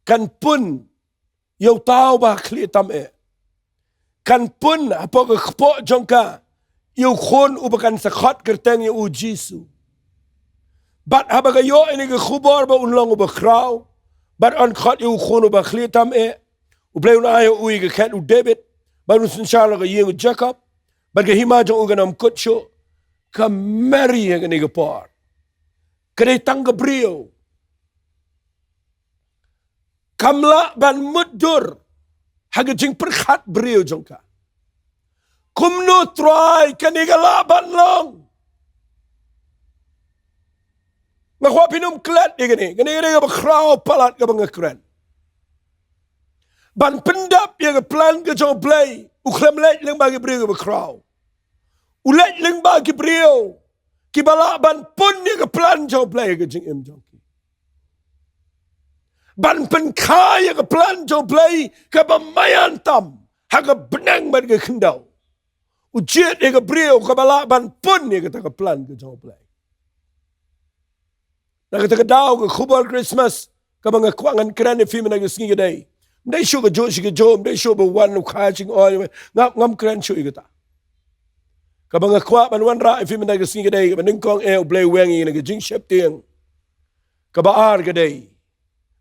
kan pun ïa uta uba khlieh tam eh, kan pun hapoh ka kpoh jong ka ïa u khun uba kan sa khot kyrteng ïa u Jisu. Bad haba ka ïoh ïa kane ka khubor ba un long uba khraw, bad un khot ïa u khun uba khlieh tam eh, U Blei un ai ïa u ïa ka khet u David, bad un synshar ha la ka ïing u Jakob, bad ka hima jong u kan ym kut shuh, ka Mary ha kane ka por, ka dei tang ka briew, kam lah ban mutdur ha ka jingpyrkhat briew jong ka. Kumno Trai kane ka lah ban long? Nga kwah phin ym klet ïa kane, kane ka dei kaba khraw palat kaba nga kren. Ban pyndep ïa ka plan ka jong U Blei, u khlem leit lyngba ki briew kiba khraw. U leit lyngba ki briew kiba lah ban pun ïa ka plan jong U Blei ha ka jingim jong ki. Ban pynkha ïa ka plan jong U Blei kaba maïan tam ha ka bneng bad ka khyndew. U jied ïa ka briew kaba lah ban pun ïa kata ka plan ka jong U Blei. Na kata ka daw, ka khubor Christmas kaba nga kwah ngan kren ïa phi mynta ka sngi ka dei, ym dei shuh ka juh shi ka juh, ym dei shuh ba wan u kha jingoi, nga, ngam kren shuh ïa kata. Kaba nga kwah ban wanrah ïa phi mynta ka sngi ka dei, kaba nyngkong eh, U Blei u weng ïa kane ka jingsheptieng. Kaba ar ka dei,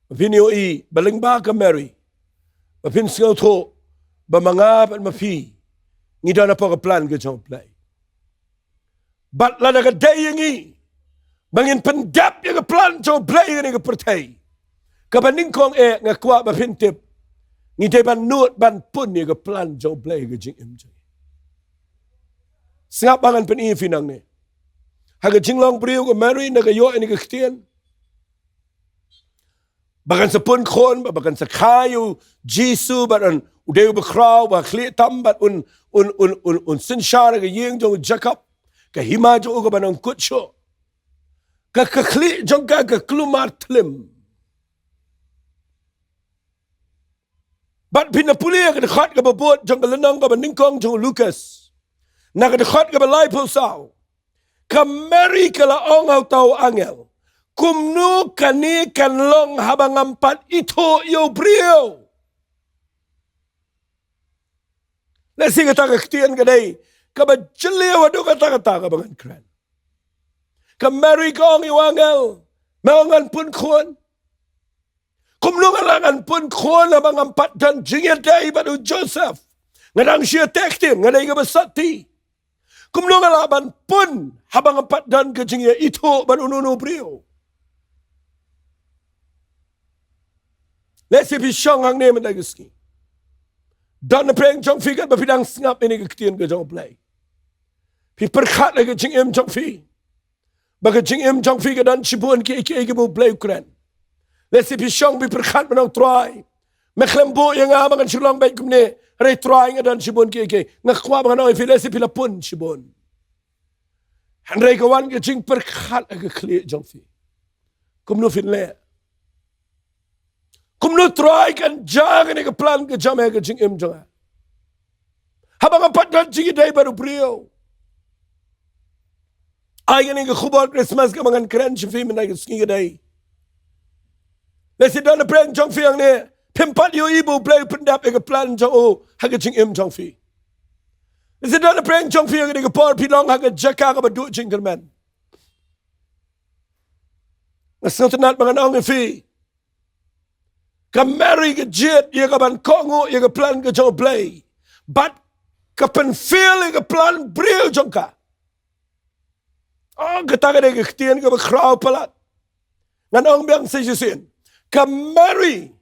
ba phin ïohi ba lyngba ka Mary, ba phin sngewthuh ba ma nga bad ma phi ngi don hapoh ka plan ka jong U Blei. Bad lada ka dei ïa ngi ba ngin pyndep ïa ka plan jong U Blei ha kane ka pyrthei, Kaba nyngkong eh nga kwah ba phin tip, ngi dei ban nud ban pun ïa ka plan jong U Blei ha ka jingim jong ngi. Sngap ba ngan pyni ïa phi nangne. Ha ka jinglong briew ka Mary, na ka ïoh ïa kane ka ktien ba kan sa pun khun, ba, ba kan sa kha ïa U Jisu, bad un, u dei uba khraw, ba khlieh tam, bad un, un, un, un, un synshar ha ka ïing jong u Jakob, ka hima jong u kaban ym kut shuh. Ka, ka khlieh jong ka ka kulmar thlem. Bad phin ïa pule ha ka dkhot kaba bud jong ka lynnong kaba nyngkong jong u Lukas, na ka dkhot kaba laiphew saw, ka Mary ka la ong ha uta u angel, kumno kane kan long haba ngam pat ithuh ïa u briew? Lehse kata ka ktien ka dei kaba jylliew haduh katta katta kaba ngan kren. Ka Mary ka ong ïa u angel, me ong ngan pun khun. Kumno nga lah ngan pun khun haba ngam pat don jingïadei bad u Joseph? Nga dang shu ïateh ktien, nga dei kaba sotti. Kumno nga lah ban pun haba ngam pat don ka jingïaithuh bad uno uno u briew? Lehse phi shong hangne mynta ka sngi. Don napdeng jong phi katba phi dang sngap ïa kane ka ktien ka jong U Blei. Phi pyrkhat ha ka jingim jong phi ba ka jingim jong phi ka don shibun kiei kiei kiba U Blei u kren. Lehse phi shong phi pyrkhat ban ong, Trai, me khlem buh ïa nga ba ngan shu long beit kumne. Hynrei Trai, nga don shibun kiei kiei. Nga kwah ba ngan ong ïa phi, lehse phi la pun shibun. Hynrei ka wan ka jingpyrkhat ha ka khlieh jong phi. Kumno phin leh? Kumno Trai kan jia kane ka plan ka jong me ha ka jingim jong nga? Haba ngam pat don jingïadei bad u briew. Ai kane ka khubor Christmas kaba ngan kren sha phi mynta ka sngi ka dei, lehse don napdeng jong phi hangne phim pat ïohi ba U Blei u pyndep ïa ka plan jong u ha ka jingim jong phi. Lehse don napdeng jong phi ha kane ka por phi long ha ka jaka kaba duh jingkyrmen. Nga sngewtynnat ba ngan ong ïa phi, ka Mary ka jied ïa kaban kohnguh ïa ka plan ka jong U Blei bad ka pynfel ïa ka plan briew jong ka. Oh, kata ka dei ka ktien kaba khraw palat. Ngan ong biang sa shisien. Ka Mary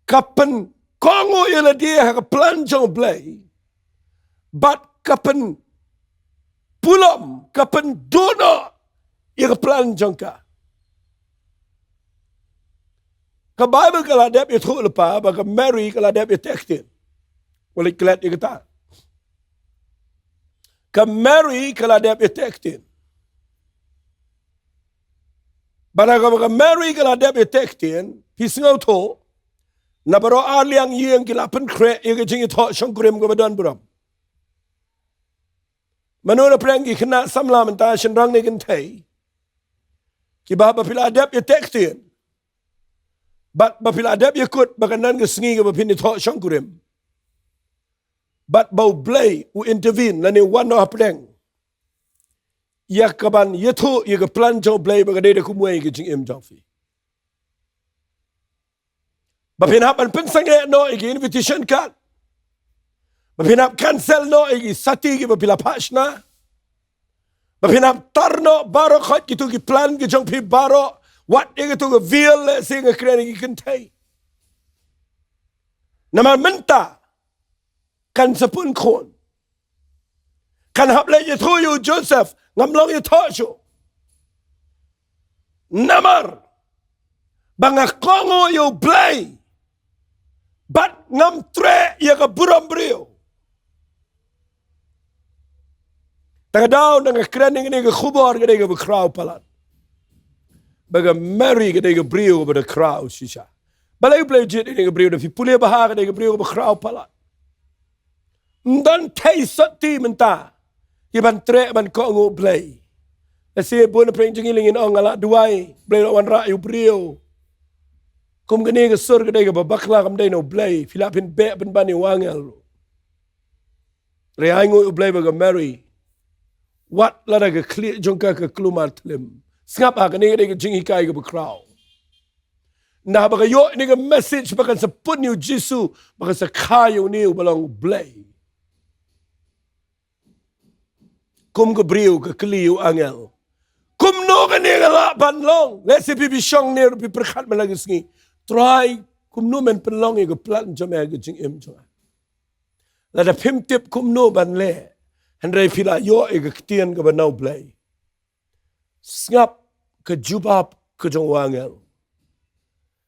ka pynkohnguh ïa lade ha ka plan jong U Blei bad ka pynpulom, ka pynduh noh ïa ka plan jong ka. Ka Baibl ka la dep ïathuh lypa ba ka Mary ka la dep ïateh ktien. Wat leit klet ïa kata. Ka Mary ka la dep ïateh ktien. Bad haba ka Mary ka la dep ïateh ktien, phi sngewthuh, na baroh ar liang ïing ki la pynkhreh ïa ka jingïathoh shongkurim kaba don burom. Mano napdeng ki khynnah samla mynta, shynrang ne kynthei, kiba haba phi la dep ïateh ktien bad ba phi la dep ïakut ba kan don ka sngi kaba phin ïathoh shongkurim, bad ba U Blei u intervene lane u wan noh hapdeng ïa kaban ïathuh ïa ka plan jong U Blei ba ka dei da kumwei ka jingim jong phi. Ba phin hap ban pynsangeh noh ïa ki invitation card. Ba phin hap cancel noh ïa ki sati kiba phi la phah shna. Ba phin hap tar noh baroh khoit kito ki plan ki jong phi baroh. Wat ïa kito ki vial, lehse nga kren ïa ki kynthei. Namar mynta kan sa pun khun. Kan hap leit ïathuh ïa u Joseph, ngam long ïathoh shuh. Namar ba nga kohnguh ïa U Blei bad ngam treh ïa ka burom briew. Te nga daw na nga kren ïa kane ka khubor ka dei kaba khraw palat. Ba ka Mary ka dei ka briew kaba da khraw shisha. Balei U Blei u jied ïa kane ka briew? Da phi pule bha, ka dei ka briew kaba khraw palat. Ym don thei sotti mynta kiban treh ban kohnguh U Blei. Lehse bun na pdeng jong ngi lei ngin ong, nga la duwai, U Blei u la wanrah ïa u briew. Kum kane ka sur ka dei kaba bakla, kam dei na U Blei. Phi lah phin beh pynban ïa u angel. Hynrei ainguh ïa U Blei ba ka Mary, wat lada ka khlieh jong ka ka kulmar thlem, sngap ha kane ka dei ka jinghikai kaba khraw. Naba ka ïoh ïa kane ka message ba kan sa pun ïa u Jisu, ba kan sa kha ïa une uba long U Blei. Kum ka briew ka kylli ïa u angel, Kumno kane ka lah ban long? Lehse phi phi shong ne ruh phi pyrkhat mynta ka sngi, Trai, kumno men pynlong ïa ka plan jong me ha ka jingim jong nga? Lada phim tip kumno ban leh, hynrei phi la ïoh ïa ka ktien kaba na U Blei, sngap ka jubab ka jong u angel.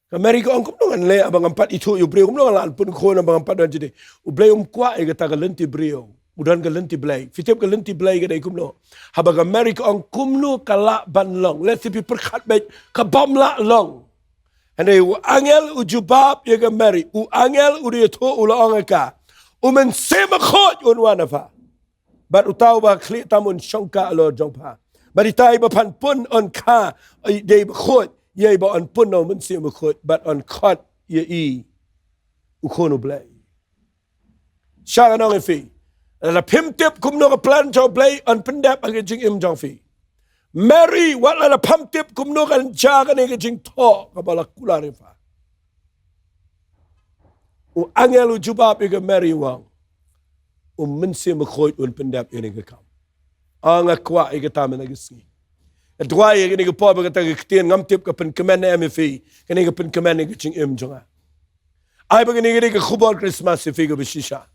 Ka Mary ka ong, kumno ngan leh haba ngam pat ithuh ïa u briew, kumno ngan lah ban pun khun haba ngam pat don jingtip? U Blei um kwah ïa kata ka lynti briew, u don ka lynti Blei. Phi tip ka lynti Blei ka dei kumno? Haba ka Mary ka ong kumno ka lah ban long, lehse phi pyrkhat beit ka bym lah long. Hynrei u angel u jubab ïa ka Mary, u angel u da ïathuh, u la ong ïa ka, U Mynsiem Bakhuid un wan ha pha. Bad uta uba khlieh tam un shongkha halor jong pha. Bad itai ba phan pun yn kha, i dei bakhuid, ïa iba yn pun na U Mynsiem Bakhuid bad yn khot ïa i u khun U Blei. Sha ngan ong ïa phi, lada phim tip kumno ka plan jong U Blei yn pyndep ha ka jingim jong phi, Mary, wat lada phim tip kumno kan jia kane ka jingthoh kaba la kular ïa pha. U angel u jubab ïa ka Mary u ong, U Mynsiem Bakhuid un pyndep ïa kane ka kam. Ah, nga kwah ïa kata mynta ka sngi. Nga duwai ïa kane ka por ba kata ka ktien, ngam tip ka pynkmen ne em ïa phi, kane ka pynkmen ïa ka jingim jong nga. Ai ba kane ka dei ka khubor Christmas ïa phi kaba shisha.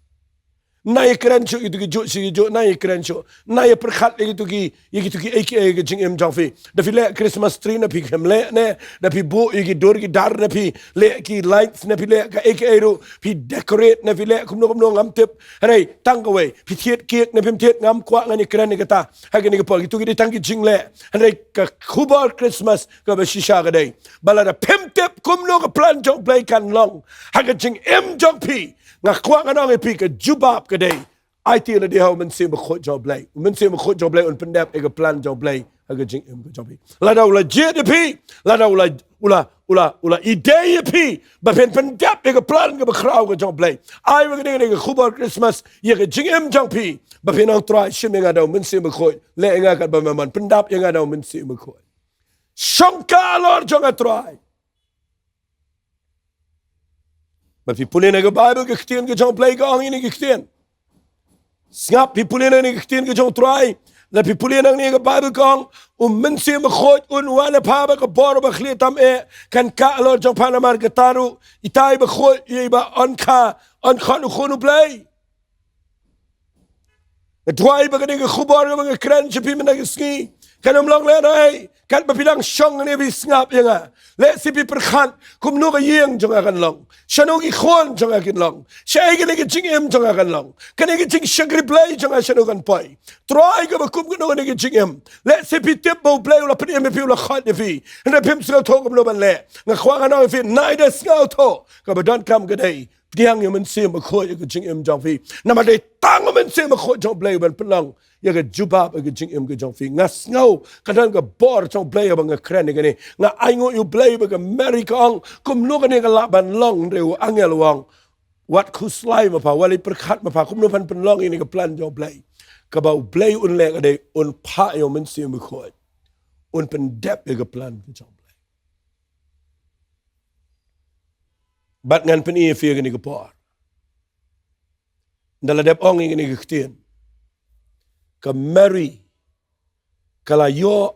Na ïa kren shuh ïa kito ki juh shi ki juh, na ïa kren shuh, na ïa pyrkhat ïa kito ki, ïa kito ki ei ki ei ha ka jingim jong phi. Da phi leh Christmas tree ne phi khlem leh ne, da phi buh ïa ki dur ki dar ne phi leh ki lights ne phi leh kaei kaei ruh, phi decorate ne phi leh kumno kumno ngam tip. Hynrei tang kawei, phi thied cake ne phim thied, ngam kwah, ngan ïa kren ïa kata ha kane ka por, kito ki dei tang ki jingleh. Hynrei ka khubor Christmas kaba shisha ka dei ba lada phim tip kumno ka plan jong U Blei kan long ha ka jingim jong phi, nga kwah ngan ong ïa phi, ka jubab ka dei, aiti lade ha U Mynsiem Bakhuid jong U Blei. U Mynsiem Bakhuid jong U Blei un pyndep ïa ka plan jong U Blei ha ka jingim ka jong phi. Lada u la jied ïa phi, lada u la, u la, u la, u la ïadei ïa phi ba phin pyndep ïa ka plan kaba khraw ka jong U Blei, ai ba kane ka dei ka khubor Christmas ïa ka jingim jong phi, ba phin ong, Trai, shim ïa nga da U Mynsiem Bakhuid, leh ïa nga katba me mon, pyndep ïa nga da U Mynsiem Bakhuid. Shongkha halor jong nga, Trai. Ba phi pule na ka Baibl, ka ktien ka jong U Blei ka ong ïa kane ka ktien. Sngap, phi pule na kane ka ktien ka jong U Trai, la phi pule na kane ka Baibl ka ong, U Mynsiem Bakhuid un wan ha pha bad ka bor ba khlieh tam eh kan kah halor jong pha, namar kata ruh itai bakhuid ïa iba yn kha, yn khot u khun U Blei. Nga duwai ba kane ka khubor kaba nga kren sha phi mynta ka sngi kan ym long lehnoh ei. Katba phi dang shong hangne phi sngap ïa nga, lehse phi pyrkhat, kumno ka ïing jong nga kan long, shano ki khun jong nga kin long, shaei kane ka jingim jong nga kan long, kane ka jingshakri Blei jong nga shano kan poi. Trai, kaba kum kano kano ka jingim, lehse phi tip ba U Blei u la pynim ïa phi, u la khot ïa phi, hynrei phim sngewthuh kumno ban leh. Nga kwah ngan ong ïa phi, nai da sngewthuh, kaba donkam ka dei pdiang ïa U Mynsiem Bakhuid ïa ka jingim jong phi. Namar dei tang U Mynsiem Bakhuid jong U Blei uban pynlong ïa ka jubab ïa ka jingim ka jong phi. Nga sngew ka don ka bor jong U Blei haba nga kren ïa kane. Nga ainguh ïa U Blei ba ka Mary ka ong, kumno kane ka lah ban long, hynrei u angel u ong, wat khuslai ma pha, wat leit pyrkhat ma pha kumno phan pynlong ïa kane ka plan jong U Blei. Kaba U Blei un leh ka dei un phah ïa U Mynsiem Bakhuid, un pyndep ïa ka plan ka jong U Blei. Bad ngan pyni ïa phi ïa kane ka por, ynda la dep ong ïa kane ka ktien, ka Mary ka la ïoh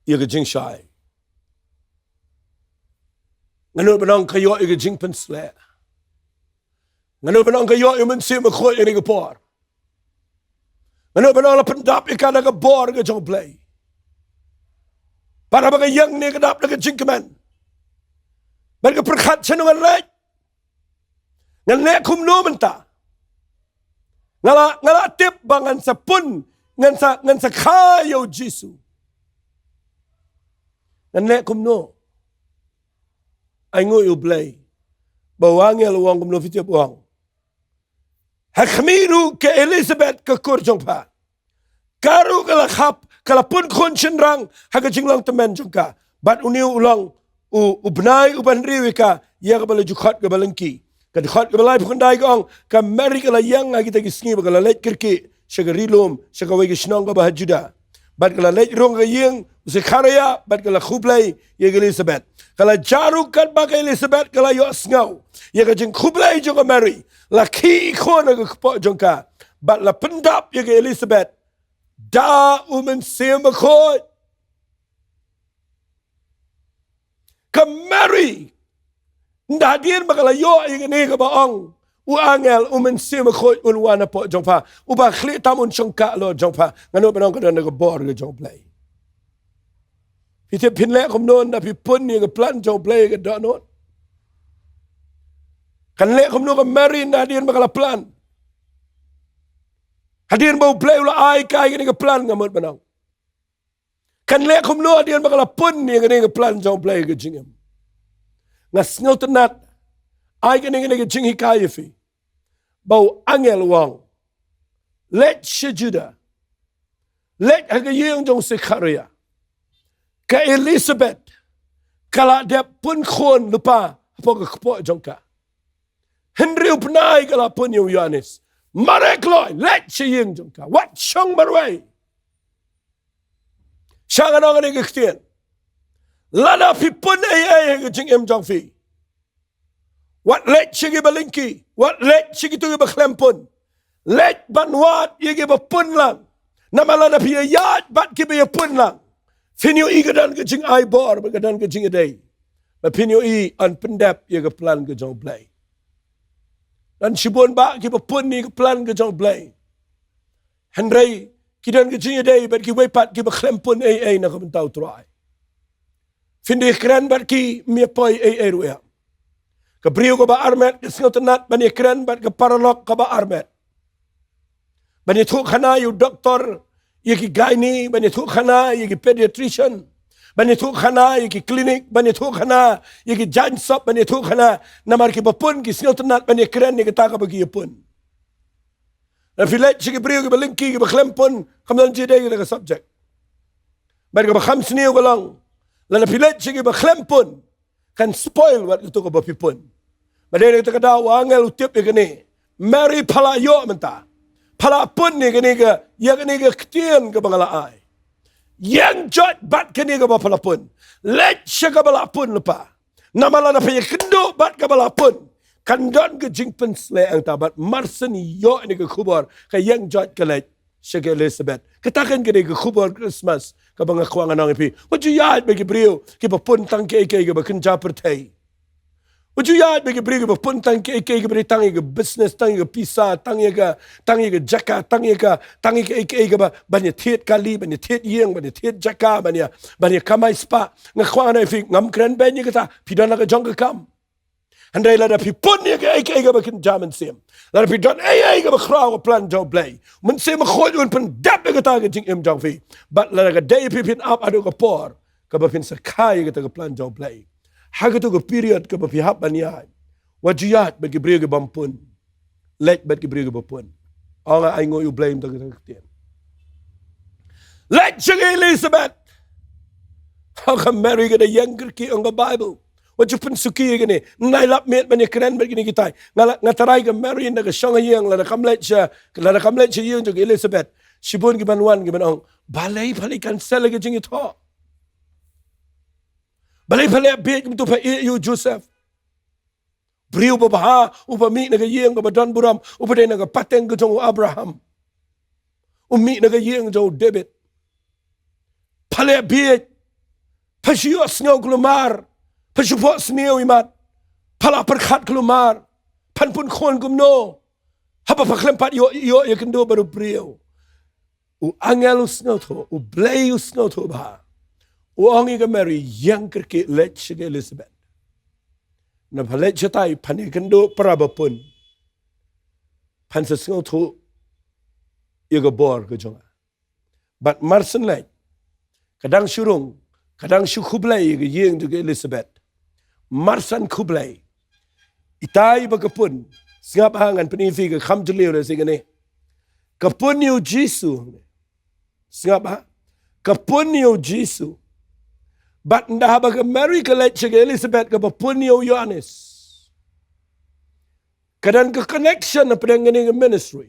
ïa ka jingshai. Ngan nud ban ong ka ïoh ïa ka jingpynsleh. Ngan nud ban ong ka ïoh ïa U Mynsiem Bakhuid ïa kane ka por. Ngan nud ban ong la pyndap ïa ka da ka bor ka jong U Blei. Bad haba ka ïeng ne ka dap da ka jingkmen, bad ka pyrkhat, shano ngan leit? Ngan leh kumno mynta? Nga la, nga la tip ba ngan sa pun, ngan sa, ngan sa kha ïa U Jisu. Ngan leh kumno? Ainguh ïa U Blei ba u angel u ong kumno, phi tip u ong, ha khmih ruh ka Elizabeth ka kur jong pha, ka ruh ka la khap, ka la pun khun shynrang ha ka jinglong tymmen jong ka. Bad une u long u, u bnai uba hynriew ïa ka, ïa kaba la ju khot kaba lyngkhi. Ka dkhot kaba laiphew khyndai ka ong, ka Mary ka la ïeng ha kita ki sngi bad ka la leit kyrkieh sha ka ri lum, sha kawei ka shnong kaba ha Judah. Bad ka la leit rung ha ka ïing u Sekharaïah bad ka la khublei ïa ka Elizabeth. Ka la jia ruh katba ka Elizabeth ka la ïohsngew ïa ka jingkhublei jong ka Mary, la khih i khun ha ka kpoh jong ka. Bad la pyndap ïa ka Elizabeth Da u Mynsiem Bakhuid. Ka Mary, ynda hadien ba ka la ïoh ïa kane kaba ong u angel, u Mynsiem Bakhuid un wan hapoh jong pha, uba khlieh tam un shongkha halor jong pha, nga nud ban ong ka don ka bor ka jong U Blei. Phi tip phin leh kumno ynda phi pun ïa ka plan jong U Blei ka dohnud? Kan leh kumno ka Mary ynda hadien ba ka la plan? Hadien ba U Blei u la ai kai kane ka plan, nga mut ban ong. Kan leh kumno hadien ba ka la pun ïa kane ka plan jong U Blei ka jingim? Nga sngewtynnat ai kane, kane ka jinghikai ïa phi. Ba u angel u ong, leit sha Judah, leit ha ka ïing jong u Sekharia. Ka Elizabeth ka la dep pun khun lypa hapoh ka kpoh jong ka. Hynriew bnai ka la pun ïa u Ïoannis. Mareh kloi, leit sha ïing jong ka, wat shong marwei. Sha nga ong kane ka ktien, lada phi pun ei ei ha ka jingim jong phi, wat leit sha ki balyngki, wat leit sha kito kiba khlem pun. Leit ban wad ïa kiba pun lang. Namar lada phi ïaid bad kiba ïa pun lang, phin ïohi ka don ka jingai bor bad ka don ka jingïadei. Bad phin ïohi yn pyndep ïa ka plan ka jong U Blei. Don shibun bah kiba pun ïa ka plan ka jong U Blei, hynrei ki don ka jingïadei bad kiwei pat kiba khlem pun ei ei na ka bynta U Trai. Phin da ïakren bad ki, ym ïa poi ei ei ruh ïa. Ka briew kaba armet ka sngewtynnat ban ïakren bad ka paralok kaba armet, ban ïathuhkhana ïa u doktor, ïa ki gynae, ban ïathuhkhana ïa ki pediatrician, ban ïathuhkhana ïa ki clinic, ban ïathuhkhana ïa ki jaiñ sop, ban ïathuhkhana. Namar kiba pun ki sngewtynnat ban ïakren ïa kata kaba ki ïa pun. Lada phi leit sha ki briew kiba lyngki, kiba khlem pun, kam don jingïadei kata ka subject. Bad kaba kham sniew ka long, lada phi leit sha kiba khlem pun, kan spoil wat kato kaba phi pun. Bad dei na kata ka daw u angel u tip ïa kane. Mary, pha la ïoh mynta, pha la pun ïa kane ka, ïa kane ka ktien kaba nga la ai. Ïeng joit bad kane kaba pha la pun. Leit sha kaba la pun lypa. Namar lada phi ïakynduh bad kaba la pun, kan don ka jingpynsleh hangta. Bad mar shen ïoh ïa kane ka khubor, ka ïeng joit ka leit sha ka Elizabeth. Kata kan ka dei ka khubor Christmas kaba nga kwah ngan ong ïa phi. Wat ju ïaid bad ki briew kiba pun tang kiei kiei kaba kynja pyrthei. Wat ju ïaid bad ki briew kiba pun tang kiei kiei kaba dei tang ïa ka business, tang ïa ka pisa, tang ïa ka, tang ïa ka jaka, tang ïa ka, tang ïa ka, ïa ka, ïa ka ba, ban ïa thied kali, ban ïa thied ïing, ban ïa thied jaka, ban ïa, ban ïa kamai spah. Nga kwah ngan ong ïa phi, ngam kren beiñ ïa kata, phi don la ka jong ka kam. Hynrei lada phi pun ïa kaei kaei kaba kynja mynsiem, lada phi don ei ei kaba khraw ha ka plan jong U Blei, U Mynsiem Bakhuid un pyndep ïa kata ha ka jingim jong phi. Bad lada ka dei phi, phin ap haduh ka por kaba phin sa kha ïa kata ka plan jong U Blei. Ha kato ka period kaba phi hap ban ïaid, wat ju ïaid bad ki briew kibym pun. Leit bad ki briew kiba pun. Ong, ai nguh ïa U Blei mynta ka ktien. Leit sha ka Elizabeth. Ong ka Mary ka da ïeng kyrkieh, ong ka Bible. Wat ju pynsuki ïa kine. Nai lap miet ban ïakren bad kine kitai. Nga la, nga tharai ka Mary ynda ka shong ha ïing, lada kam leit sha, lada kam leit sha ïing jong ka Elizabeth, shibun ki ban wan ki ban ong, balei pha leit cancel ïa ka jingïathoh? Balei pha leit bieit kumto, pha ïeh ïa u Joseph? Briew babha, uba mih na ka ïing kaba don burom, uba dei na ka pateng ka jong u Abraham, u mih na ka ïing jong u David. Pha leit bieit. Pha shu ïohsngew kulmar. Pha shu phohsniew imat. Pha la pyrkhat kulmar, phan pun khun kumno haba pha khlem pat ïoh, ïoh ïakynduh bad u briew. U angel u sngewthuh, U Blei u sngewthuh bha. U ong ïa ka Mary, ïeng kyrkieh, leit sha ka Elizabeth. Naba leit shatai, phan ïakynduh para ba pun, phan sa sngewthuh ïa ka bor ka jong nga. Bad mar shen leit, ka dang shu rung, ka dang shu khublei ïa ka ïing jong ka Elizabeth. Mar shen khublei, itai ba ka pun, sngap ha, ngan pyni ïa phi ka kham jylliew lehse kane. Ka pun ïa u Jisu. Sngap ha. Ka pun ïa u Jisu. Bad ynda haba ka Mary ka leit sha ka Elizabeth kaba pun ïa u Ïoannis, ka don ka connection hapdeng kane ka ministry.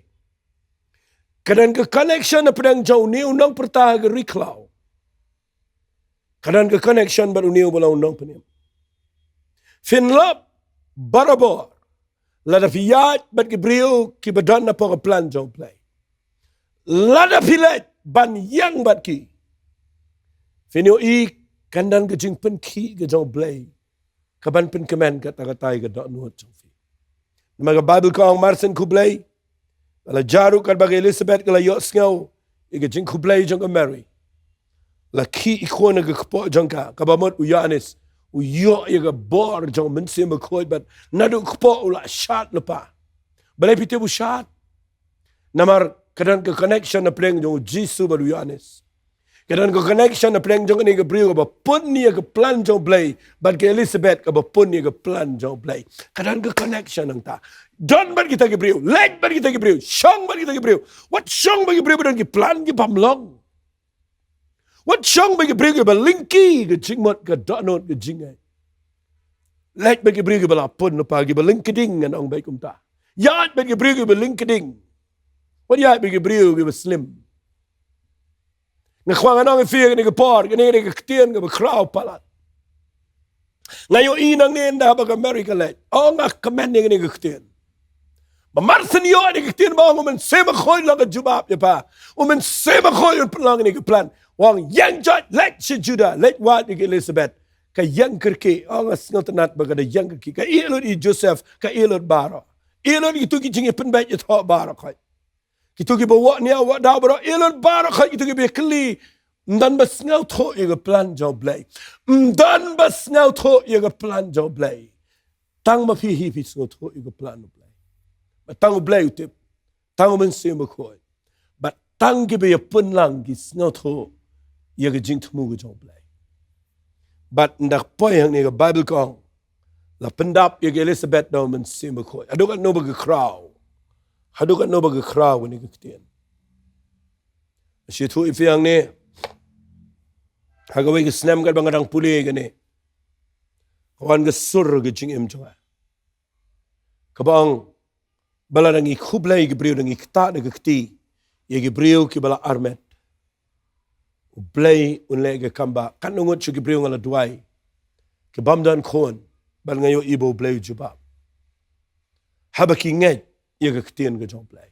Ka don ka connection hapdeng jong une u nongpyrta ha ka ri khlaw. Ka don ka connection bad une uba long u nongpynim. Phin lap barabor lada phi ïaid bad ki briew kiba don hapoh ka plan jong U Blei. Lada phi leit ban ïeng bad ki. Phin ïohi kan don ka jingpynkhih ka jong U Blei kaban pynkmen kata kata ïa ka dohnud jong phi. Namar ka Baibl ka ong mar syn khublei, la jaru katba ka Elizabeth ka la ïohsngew ïa ka jingkhublei jong ka Mary, la khih i khun ha ka kpoh jong ka, kaba mut u Ïoannis u ïoh ïa ka bor jong U Mynsiem Bakhuid bad naduh kpoh u la shad lypa. Balei phi tip u shad? Namar ka don ka connection na pdeng jong u Jisu bad u Ïoannis. Ka don ka connection na pdeng jong kane ka briew kaba pun ïa ka plan jong U Blei bad ka Elizabeth kaba pun ïa ka plan jong U Blei. Ka don ka connection nangta. Don bad kita ki briew, leit bad kita ki briew, shong bad kita ki briew. Wat shong bad ki briew ba don ki plan ki bym long. Wat shong bad ki briew kiba lyngkhi ka jingmut, ka dohnud, ka jingngeit. Leit bad ki briew kiba la pun lypa, kiba lyngkding, ngan ong beit kumta. Ïaid bad ki briew kiba lyngkding. Wat ïaid bad ki briew kiba slim. Nga kwah ngan ong ïa phi ha kane ka por, kane ka ktien kaba khraw palat. Nga ïohi nangne ynda ba ka Mary ka leit. Oh, nga kmen ïa kane ka ktien. Ba mar syn ïoh ïa kane ka ktien ba ong U Mynsiem Bakhuid u la ka jubab ïa pha. U Mynsiem Bakhuid u la pynlong ïa kane ka plan. U ong ïeng joit, leit sha Juda, leit wad ïa ka Elizabeth. Ka ïeng kyrkieh, oh nga sngewtynnat ba ka da ïeng kyrkieh. Ka ïeh lut ïa u Joseph, ka ïeh lut baroh. Ïeh lut ïa kito ki jingïapynbeit ïathoh baroh khoit. Kito kiba wad nia wad daw baroh, ïeh lut baroh khoit kito kiba ïakylli. Ym don ba sngewthuh ïa ka plan jong U Blei. Ym don ba sngewthuh ïa ka plan jong U Blei. Tang ma phi hi phi sngewthuh ïa ka plan U Blei. Bad tang U Blei u tip. Tang U Mynsiem Bakhuid. Bad tang kiba ïapynlang ki sngewthuh ïa ka jingthmu ka jong U Blei. Bad ynda poi hangne ka Baibl ka ong, la pyndap ïa ka Elizabeth da U Mynsiem Bakhuid. Haduh katno ba ka khraw. Haduh katno ba ka khraw kane ka ktien. Shu ïathuh ïa phi hangne. Ha kawei ka snem katba nga dang pule kane, ka wan ka sur ka jingim jong nga. Kaba ong, ba lada ngi khublei ki briew, da ngi ktah da ka kti ïa ki briew kiba la armet, U Blei un leh ka kam ba katno ngut sha ki briew nga la duwai, ki bym don khun, bad nga ïohi ba U Blei u jubab. Haba ki ngeit ïa ka ktien ka jong U Blei.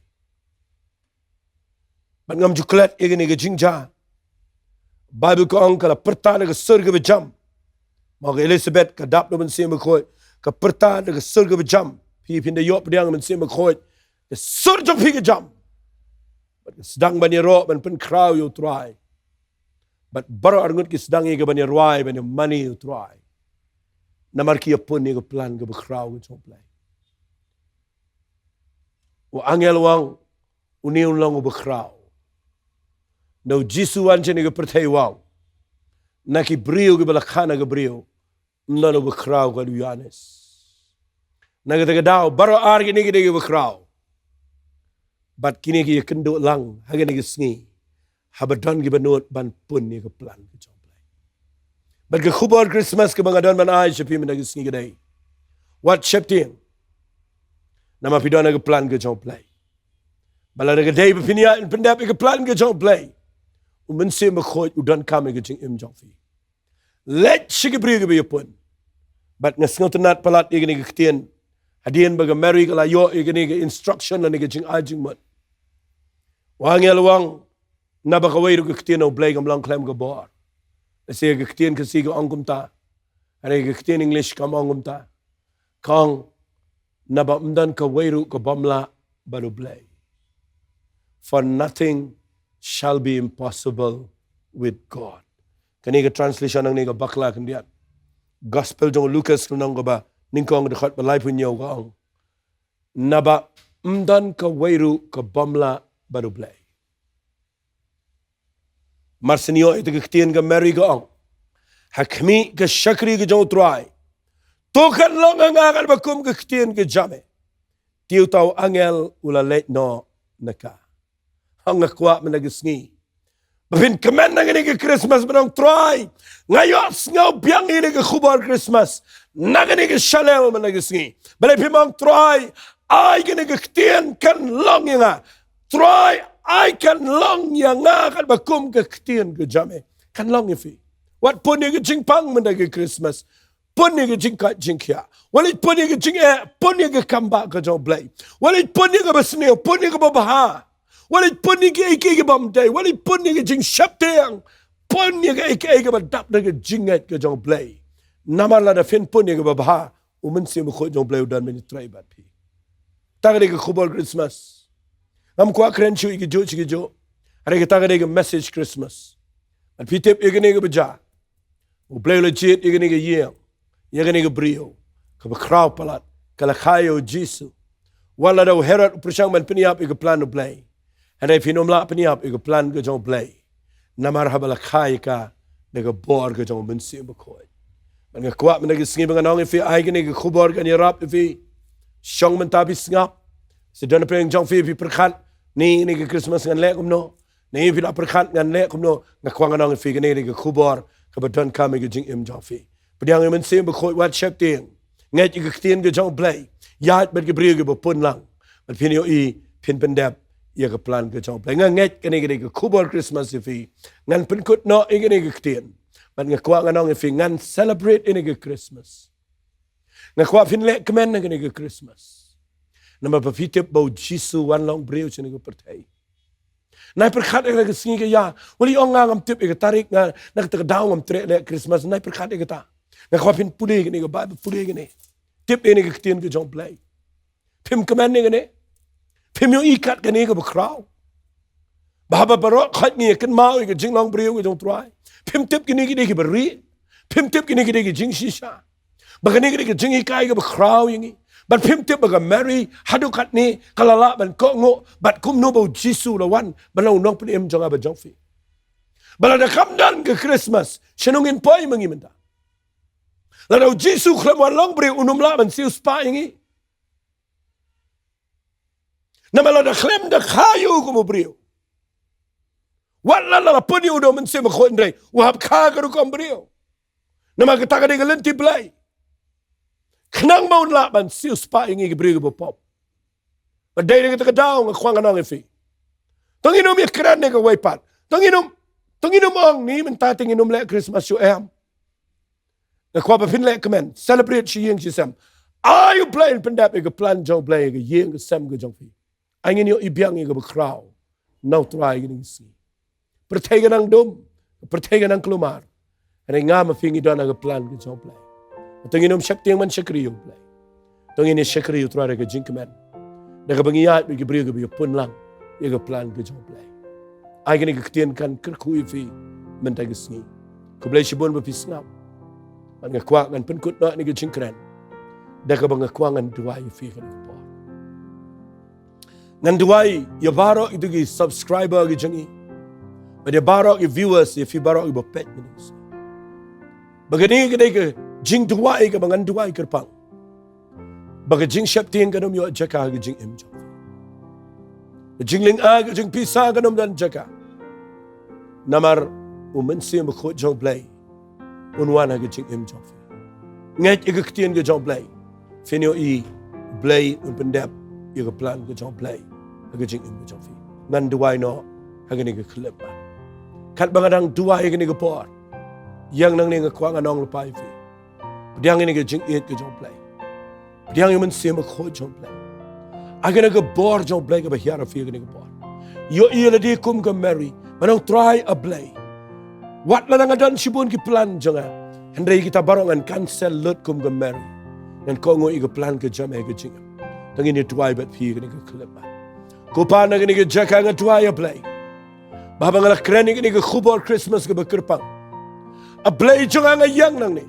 Bad ngam ju klet ïa kane ka jingjia. Baibl ka ong ka la pyrta da ka sur kaba jam. Ma ka Elizabeth ka dap da U Mynsiem Bakhuid, ka pyrta da ka sur kaba jam. Phi phin da ïoh pdiang U Mynsiem Bakhuid, ka sur jong phi ka jam. Bad ka sdang ban ïaroh ban pynkhraw ïa U Trai. Bad baroh arngut ki sdang ïa ka ban ïarwai, ban ïamane ïa U Trai. Namar ki ïapun ïa ka plan kaba khraw ka jong U Blei. U angel u ong, une un long uba khraw. Ynda U Jisu u wan sha kane ka pyrthei u ong, na ki briew kiba la kha na ka briew, ym don uba khraw ka dei u Ïoannis. Na kata ka daw, baroh ar kine ki dei kiba khraw. Bad kine ki ïakynduh lang ha kane ka sngi, haba don kiba nud ban pun ïa ka plan ka jong U Blei. Bad ka khubor Christmas kaba nga don ban ai sha phi mynta ka sngi ka dei, wat sheptieng. Namar phi don ha ka plan ka jong U Blei. Bad lada ka dei ba phin ïaid pyndep ïa ka plan ka jong U Blei, U Mynsiem Bakhuid u donkam ïa ka jingim jong phi. Leit sha ki briew kiba ïapun. Bad nga sngewtynnat palat ïa kane ka ktien. Hadien ba ka Mary ka la ïoh ïa kane ka instruction lane ka jingai jingmut, u angel u ong, naba kawei ruh ka ktien U Blei kam long khlem ka bor. Lehse ka ktien Khasi ka ong kumta. Hynrei ka ktien English kam ong kumta. Ka ong, naba ym don kawei ruh ka bym lah bad U Blei. For nothing shall be impossible with God. Kane ka translation hangne ka bakla khyndiat. Gospel jong u Lukas ka lynnong kaba nyngkong, dkhot ba laiphew hynñiew ka ong, naba ym don kawei ruh ka bym lah bad U Blei. Mar syn ïoh ïa kata ka ktien ka Mary ka ong, ha khmih ka shakri ka jong U Trai, to kan long ha nga katba kum ka ktien ka jong me. Te uta u angel u la leit noh na ka. Hooid, nga kwah mynta ka sngi ba phin kmen na kane ka Christmas ban ong, Trai, nga ïohsngew biang ïa kane ka khubor Christmas na kane ka channel mynta ka sngi. Balei? Phim ong, Trai, ai kane ka ktien kan long ïa nga. Trai, ai kan long ïa nga katba kum ka ktien ka jong me. Kan long ïa phi. Wat pun ïa ka jingpang mynta ka Christmas. Pun ïa ka jingkoit jingkhiah. Wat leit pun ïa ka jingeh, pun ïa ka kam ba ka jong U Blei. Wat leit pun ïa kaba sniew, pun ïa kaba bha. Wat leit pun ïa kiei kiei kiba ym dei. Wat leit pun ïa ka jingsheptieng. Pun ïa kiei kiei kaba dap da ka jingngeit ka jong U Blei. Namar lada phin pun ïa kaba bha, U Mynsiem Bakhuid jong U Blei u don ban ïatrei bad phi. Kata ka dei ka khubor Christmas. Ngam kwah kren shuh ïa ki juh sha ki juh. Hynrei kata ka dei ka message Christmas. Bad phi tip ïa kane kaba jia. U Blei u la jied ïa kane ka ïing, ïa kane ka briew kaba khraw palat, ka la kha ïa U Jisu. Wat lada u Herod u pyrshang ban pynïap ïa ka plan U Blei, hynrei phin ym lah pynïap ïa ka plan ka jong U Blei. Namar haba la kha ïa ka da ka bor ka jong U Mynsiem Bakhuid. Bad nga kwah mynta ka sngi ba ngan ong ïa phi, ai kane ka khubor kan ïarap ïa phi. Shong mynta phi sngap. Sa don pyrshang jong phi, phi pyrkhat, ni, ni ka Christmas ngan leh kumno? Ni phi la pyrkhat ngan leh kumno? Nga kwah ngan ong ïa phi, kane ka dei ka khubor kaba donkam ïa ka jingim jong phi. Pdiang ïa U Mynsiem Bakhuid, wat sheptieng. Ngeit ïa ka ktien ka jong U Blei. Ïaid bad ki briew kiba pun lang. Bad phin ïohi, phin pyndep ïa ka plan ka jong U Blei. Nga ngeit kane ka dei ka khubor Christmas ïa phi. Ngan pynkut noh ïa kane ka ktien. Bad nga kwah ngan ong ïa phi, ngan celebrate ïa kane ka Christmas. Nga kwah phin leh kmen ha kane ka Christmas. Namar ba phi tip ba U Jisu u wan long briew sha kane ka pyrthei. Nai pyrkhat ïa ka sngi ka ïa. Wat leit ong nga ngam tip ïa ka tarik, nga, na kata ka daw ngam treh leh Christmas. Nai pyrkhat ïa kata. Nga kwah phin pule ïa kane ka Baibl, pule ïa kane. Tip ïa kane ka ktien ka jong U Blei. Phim kmen ïa kane. Phim ïohi kat kane kaba khraw. Ba haba baroh khoit ngi ïa kynmaw ïa ka jinglong briew ka jong U Trai, phim tip kine ki dei kiba rieh. Phim tip kine ki dei ki jingshisha. Ba kane ka dei ka jinghikai kaba khraw ïa ngi. Bad phim tip ba ka Mary haduh katne ka la lah ban kohnguh bad kumno ba U Jisu u la wan ban long u nongpynim jong nga bad jong phi. Ba lada kam don ka Christmas, shano ngin poi ma ngi mynta? Lada U Jisu u khlem wan long briew, un ym lah ban siewspah ïa ngi. Namar lada khlem da kha ïa u kum u briew, wat la la pun ïa u da U Mynsiem Bakhuid, hynrei u hap kha ka rukom briew. Namar kata ka dei ka lynti Blei. Khnang ba un lah ban siewspah ïa ngi ki briew kiba pop. Bad dei na kata ka daw nga kwah ngan ong ïa phi, to ngin ym ïa kren ïa kawei pat. To ngin ym, to ngin ym ong ni mynta te ngin ym leh Christmas shuh, em. Nga kwah ba phin leh kmen, celebrate shi ïing shi sem. Ai U Blei un pyndep ïa ka plan jong U Blei ha ka ïing ka sem ka jong phi. Ai ngin ïohi biang ïa kaba khraw na U Trai ha kane ka sngi. Pyrthei ka nang dum, pyrthei ka nang kulmar. Hynrei nga ma phi ngi don ha ka plan ka jong U Blei. To ngin ym sheptieng ban shakri ïa U Blei. To ngin ïa shakri ïa U Trai da ka jingkmen, da kaba ngi ïaid bad ki briew kiba ïa pun lang ïa ka plan ka jong U Blei. Ai kane ka ktien kan kyrkhu ïa phi mynta ka sngi. Khublei shibun ba phi sngap. Bad nga kwah ngan pynkut noh ïa kane ka jingkren da kaba nga kwah ngan duwai ïa phi ha kane ka por. Ngan duwai ïa baroh ïa ki subscriber ki jong ngi, bad ïa baroh ïa ki viewers, ïa phi baroh ïa ba peit mynta ka sngi. Ba kane ka dei ka jingduwai kaba ngan duwai kyrpang ba ka jingsheptieng kan ym ïoh jaka ha ka jingim jong phi. Ka jinglyngngoh, ka jingpisa kan ym don jaka. Namar U Mynsiem Bakhuid jong U Blei un wan ha ka jingim jong phi. Ngeit ïa ka ktien ka jong U Blei, phin ïohi U Blei un pyndep ïa ka plan ka jong U Blei ha ka jingim ka jong phi. Ngan duwai noh ha kane ka khyllipmat. Katba nga dang duwai ha kane ka por, ïa nangne nga kwah ngan ong lypa ïa phi. Pdiang ïa kane ka jingïeit ka jong U Blei. Pdiang ïa U Mynsiem Bakhuid jong U Blei. Ai kane ka bor jong U Blei kaba hiar ha phi ha kane ka bor. Ïohi ïa lade kum ka Mary, ba nang Trai A Blei, wat la nga don shibun ki plan jong nga, hynrei kita baroh ngan cancel lut kum ka Mary. Ngan kohnguh ïa ka plan ka jong me ha ka jingim. To ngin ïa duwai bad phi ha kane ka khyllipmat. Ko Pa, na kane ka jaka nga duwai A Blei, ba haba nga la kren ïa kane ka khubor Christmas kaba kyrpang, A Blei jong nga, nga ïeng nangne,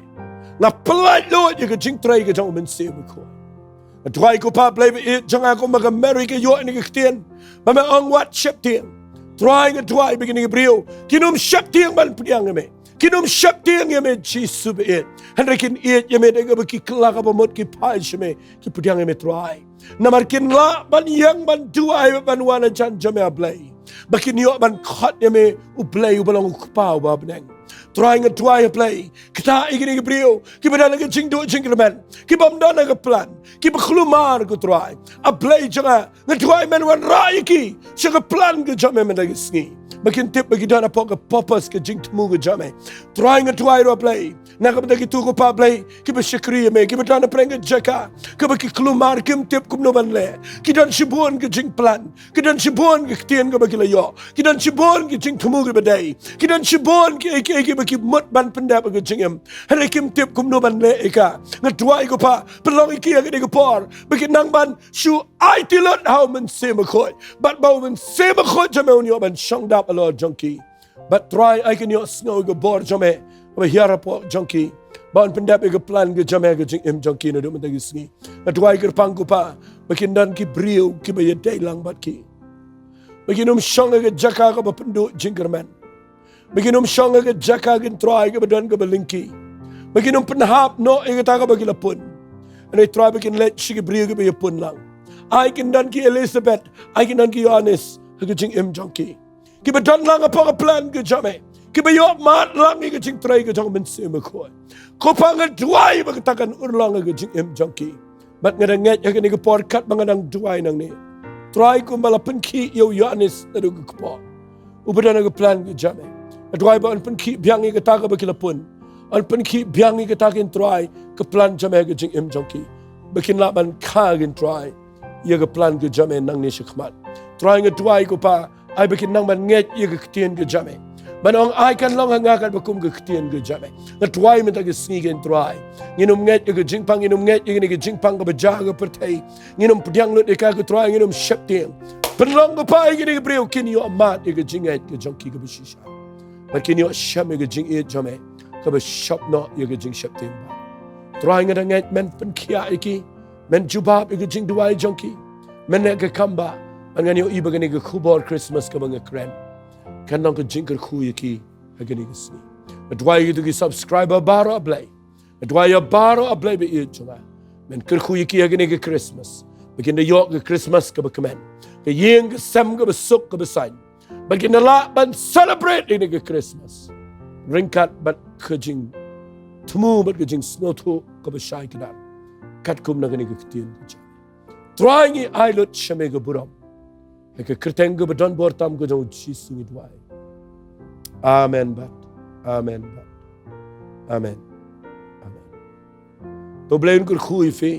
nga pyllait lut ïa ka jingtrei ka jong U Mynsiem Bakhuid. Nga duwai ko Pa Blei ba ïeit jong nga, kumba ka Mary ka ïoh ïa kane ka ktien ba me ong wat sheptieng. Trai, nga duwai ba kine ki briew kin ym sheptieng ban pdiang ïa me. Kin ym sheptieng ïa me Jisu ba ïeit, hynrei kin ïeit ïa me da kaba ki kylla kaba mut ki phai sha me, ki pdiang ïa me Trai. Namar kin lah ban ïeng ban duwai bad ban wan hajan jong me A Blei, ba kin ïoh ban khot ïa me U Blei uba long U Kpa uba ha bneng. Trai nga duwai, A Blei, kata ïa kine ki briew kiba don ha ka jingduh jingkyrmen, ki bym don ha ka plan, kiba kulmar, ko Trai. A Blei jong nga, nga duwai men wanrah ïa ki sha ka plan ka jong me mynta ka sngi, ba kin tip ba ki don hapoh ka purpose, ka jingthmu ka jong me. Trai nga duwai ruh, A Blei, na ka bynta kito, ko Pa Blei, kiba shakri ïa me, kiba don hapdeng ka jaka kaba ki kulmar, kim tip kumno ban leh. Ki don shibun ka jingplan, ki don shibun ka ktien kaba ki la ïoh, ki don shibun ki jingthmu kiba dei, ki don shibun ki, ki, kiba ki mut ban pyndep ha ka jingim, hynrei kim tip kumno ban leh ïa ka. Nga duwai, ko Pa, pynlong ïa ki ha kane ka por ba kin nang ban shu aiti lut ha U Mynsiem Bakhuid, bad ba U Mynsiem Bakhuid jong me un ïoh ban shong dap halor jong ki. Bad Trai, ai kin ïohsngew ïa ka bor jong me kaba hiar hapoh jong ki, ba yn pyndep ïa ka plan ka jong me ha ka jingim jong ki naduh mynta ka sngi. Nga duwai kyrpang, ko Pa, ba kin don ki briew kiba ïadei lang bad ki, ba kin ym shong ha ka jaka kaba pynduh jingkyrmen, ba kin ym shong ha ka jaka, ko Trai, kaba don kaba lyngkhi, ba kin ym pynhap noh ïa kata kaba ki la pun. Hynrei Trai, ba kin leit sha ki briew kiba ïapun lang. Ai kin don ki Elizabeth, ai kin don ki Ïoannis ha ka jingim jong ki, kiba don lang hapoh ka plan ka jong me, kiba ïohmad lang ïa ka jingtrei ka jong U Mynsiem Bakhuid. Ko Pa, nga duwai ba kata kan urlong ha ka jingim jong ki. Bad nga dang ngeit ha kane ka por, katba nga dang duwai nangne, Trai, kumba la pynkhih ïa u Ïoannis naduh ka kpoh, uba don ha ka plan ka jong me, nga duwai ba yn pynkhih biang ïa kata kaba ki la pun. Yn pynkhih biang ïa kata, ko Trai, ka plan jong me ha ka jingim jong ki, ba kin lah ban kha, ko Trai, ïa ka plan ka jong me nangne shakhmat. Trai, nga duwai, ko Pa, ai ba kin nang ban ngeit ïa ka ktien ka jong me, ban ong, ai kan long ha nga katba kum ka ktien ka jong me. Nga duwai mynta ka sngi, ko Trai, ngin ym ngeit ïa ka jingpang, ngin ym ngeit ïa kane ka jingpang kaba jia ha ka pyrthei, ngin ym pdiang lut ïa ka, ko Trai, ngin ym sheptieng. Pynlong, ko Pa, ïa kine ki briew kin ïohmad ïa ka jingngeit ka jong ki kaba shisha, bad kin ïohsngew ïa ka jingïeit jong me kaba shop noh ïa ka jingsheptieng. Trai, nga dang ngeit men pynkhiah ïa ki, men jubab ïa ka jingduwai jong ki, men leh ka kam ba, ngan ïohi ba kane ka khubor Christmas kaba nga kren kan long ka jingkyrkhu ïa ki ha kane ka sngi. Nga duwai ïa kito ki subscriber baroh, A Blei. Nga duwai ïa baroh, A Blei ba ïeit jong nga, men kyrkhu ïa ki ha kane ka Christmas, ba kin da ïoh ka Christmas kaba kmen, ka ïing ka sem kaba suk kaba saiñ, ba kin da lah ban celebrate ïa kane ka Christmas ryngkat bad ka jingthmu bad ka jingsngewthuh kaba shai kdar, katkum na kane ka ktien ka jong me. Trai, ngi ai lut sha me ka burom, ha ka kyrteng kaba don bor tam ka jong U Jisu ngi duwai. Amen bad amen bad amen. Amen. To U Blei un kyrkhu ïa phi.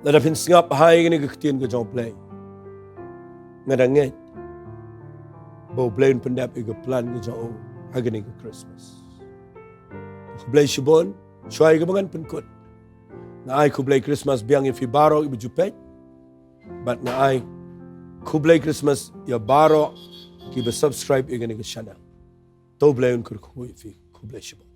Lada phin sngap ha ïa kane ka ktien ka jong U Blei, nga dang ngeit ba U Blei un pyndep ïa ka plan ka jong u ha kane ka Christmas. Khublei shibun. Shuwa ïa kaba ngan pynkut, nga ai khublei Christmas biang ïa phi baroh kiba ju peit, bad nga ai khublei Christmas ïa baroh kiba subscribe ïa kane ka channel. To U Blei un kyrkhu ïa phi. Khublei shibun.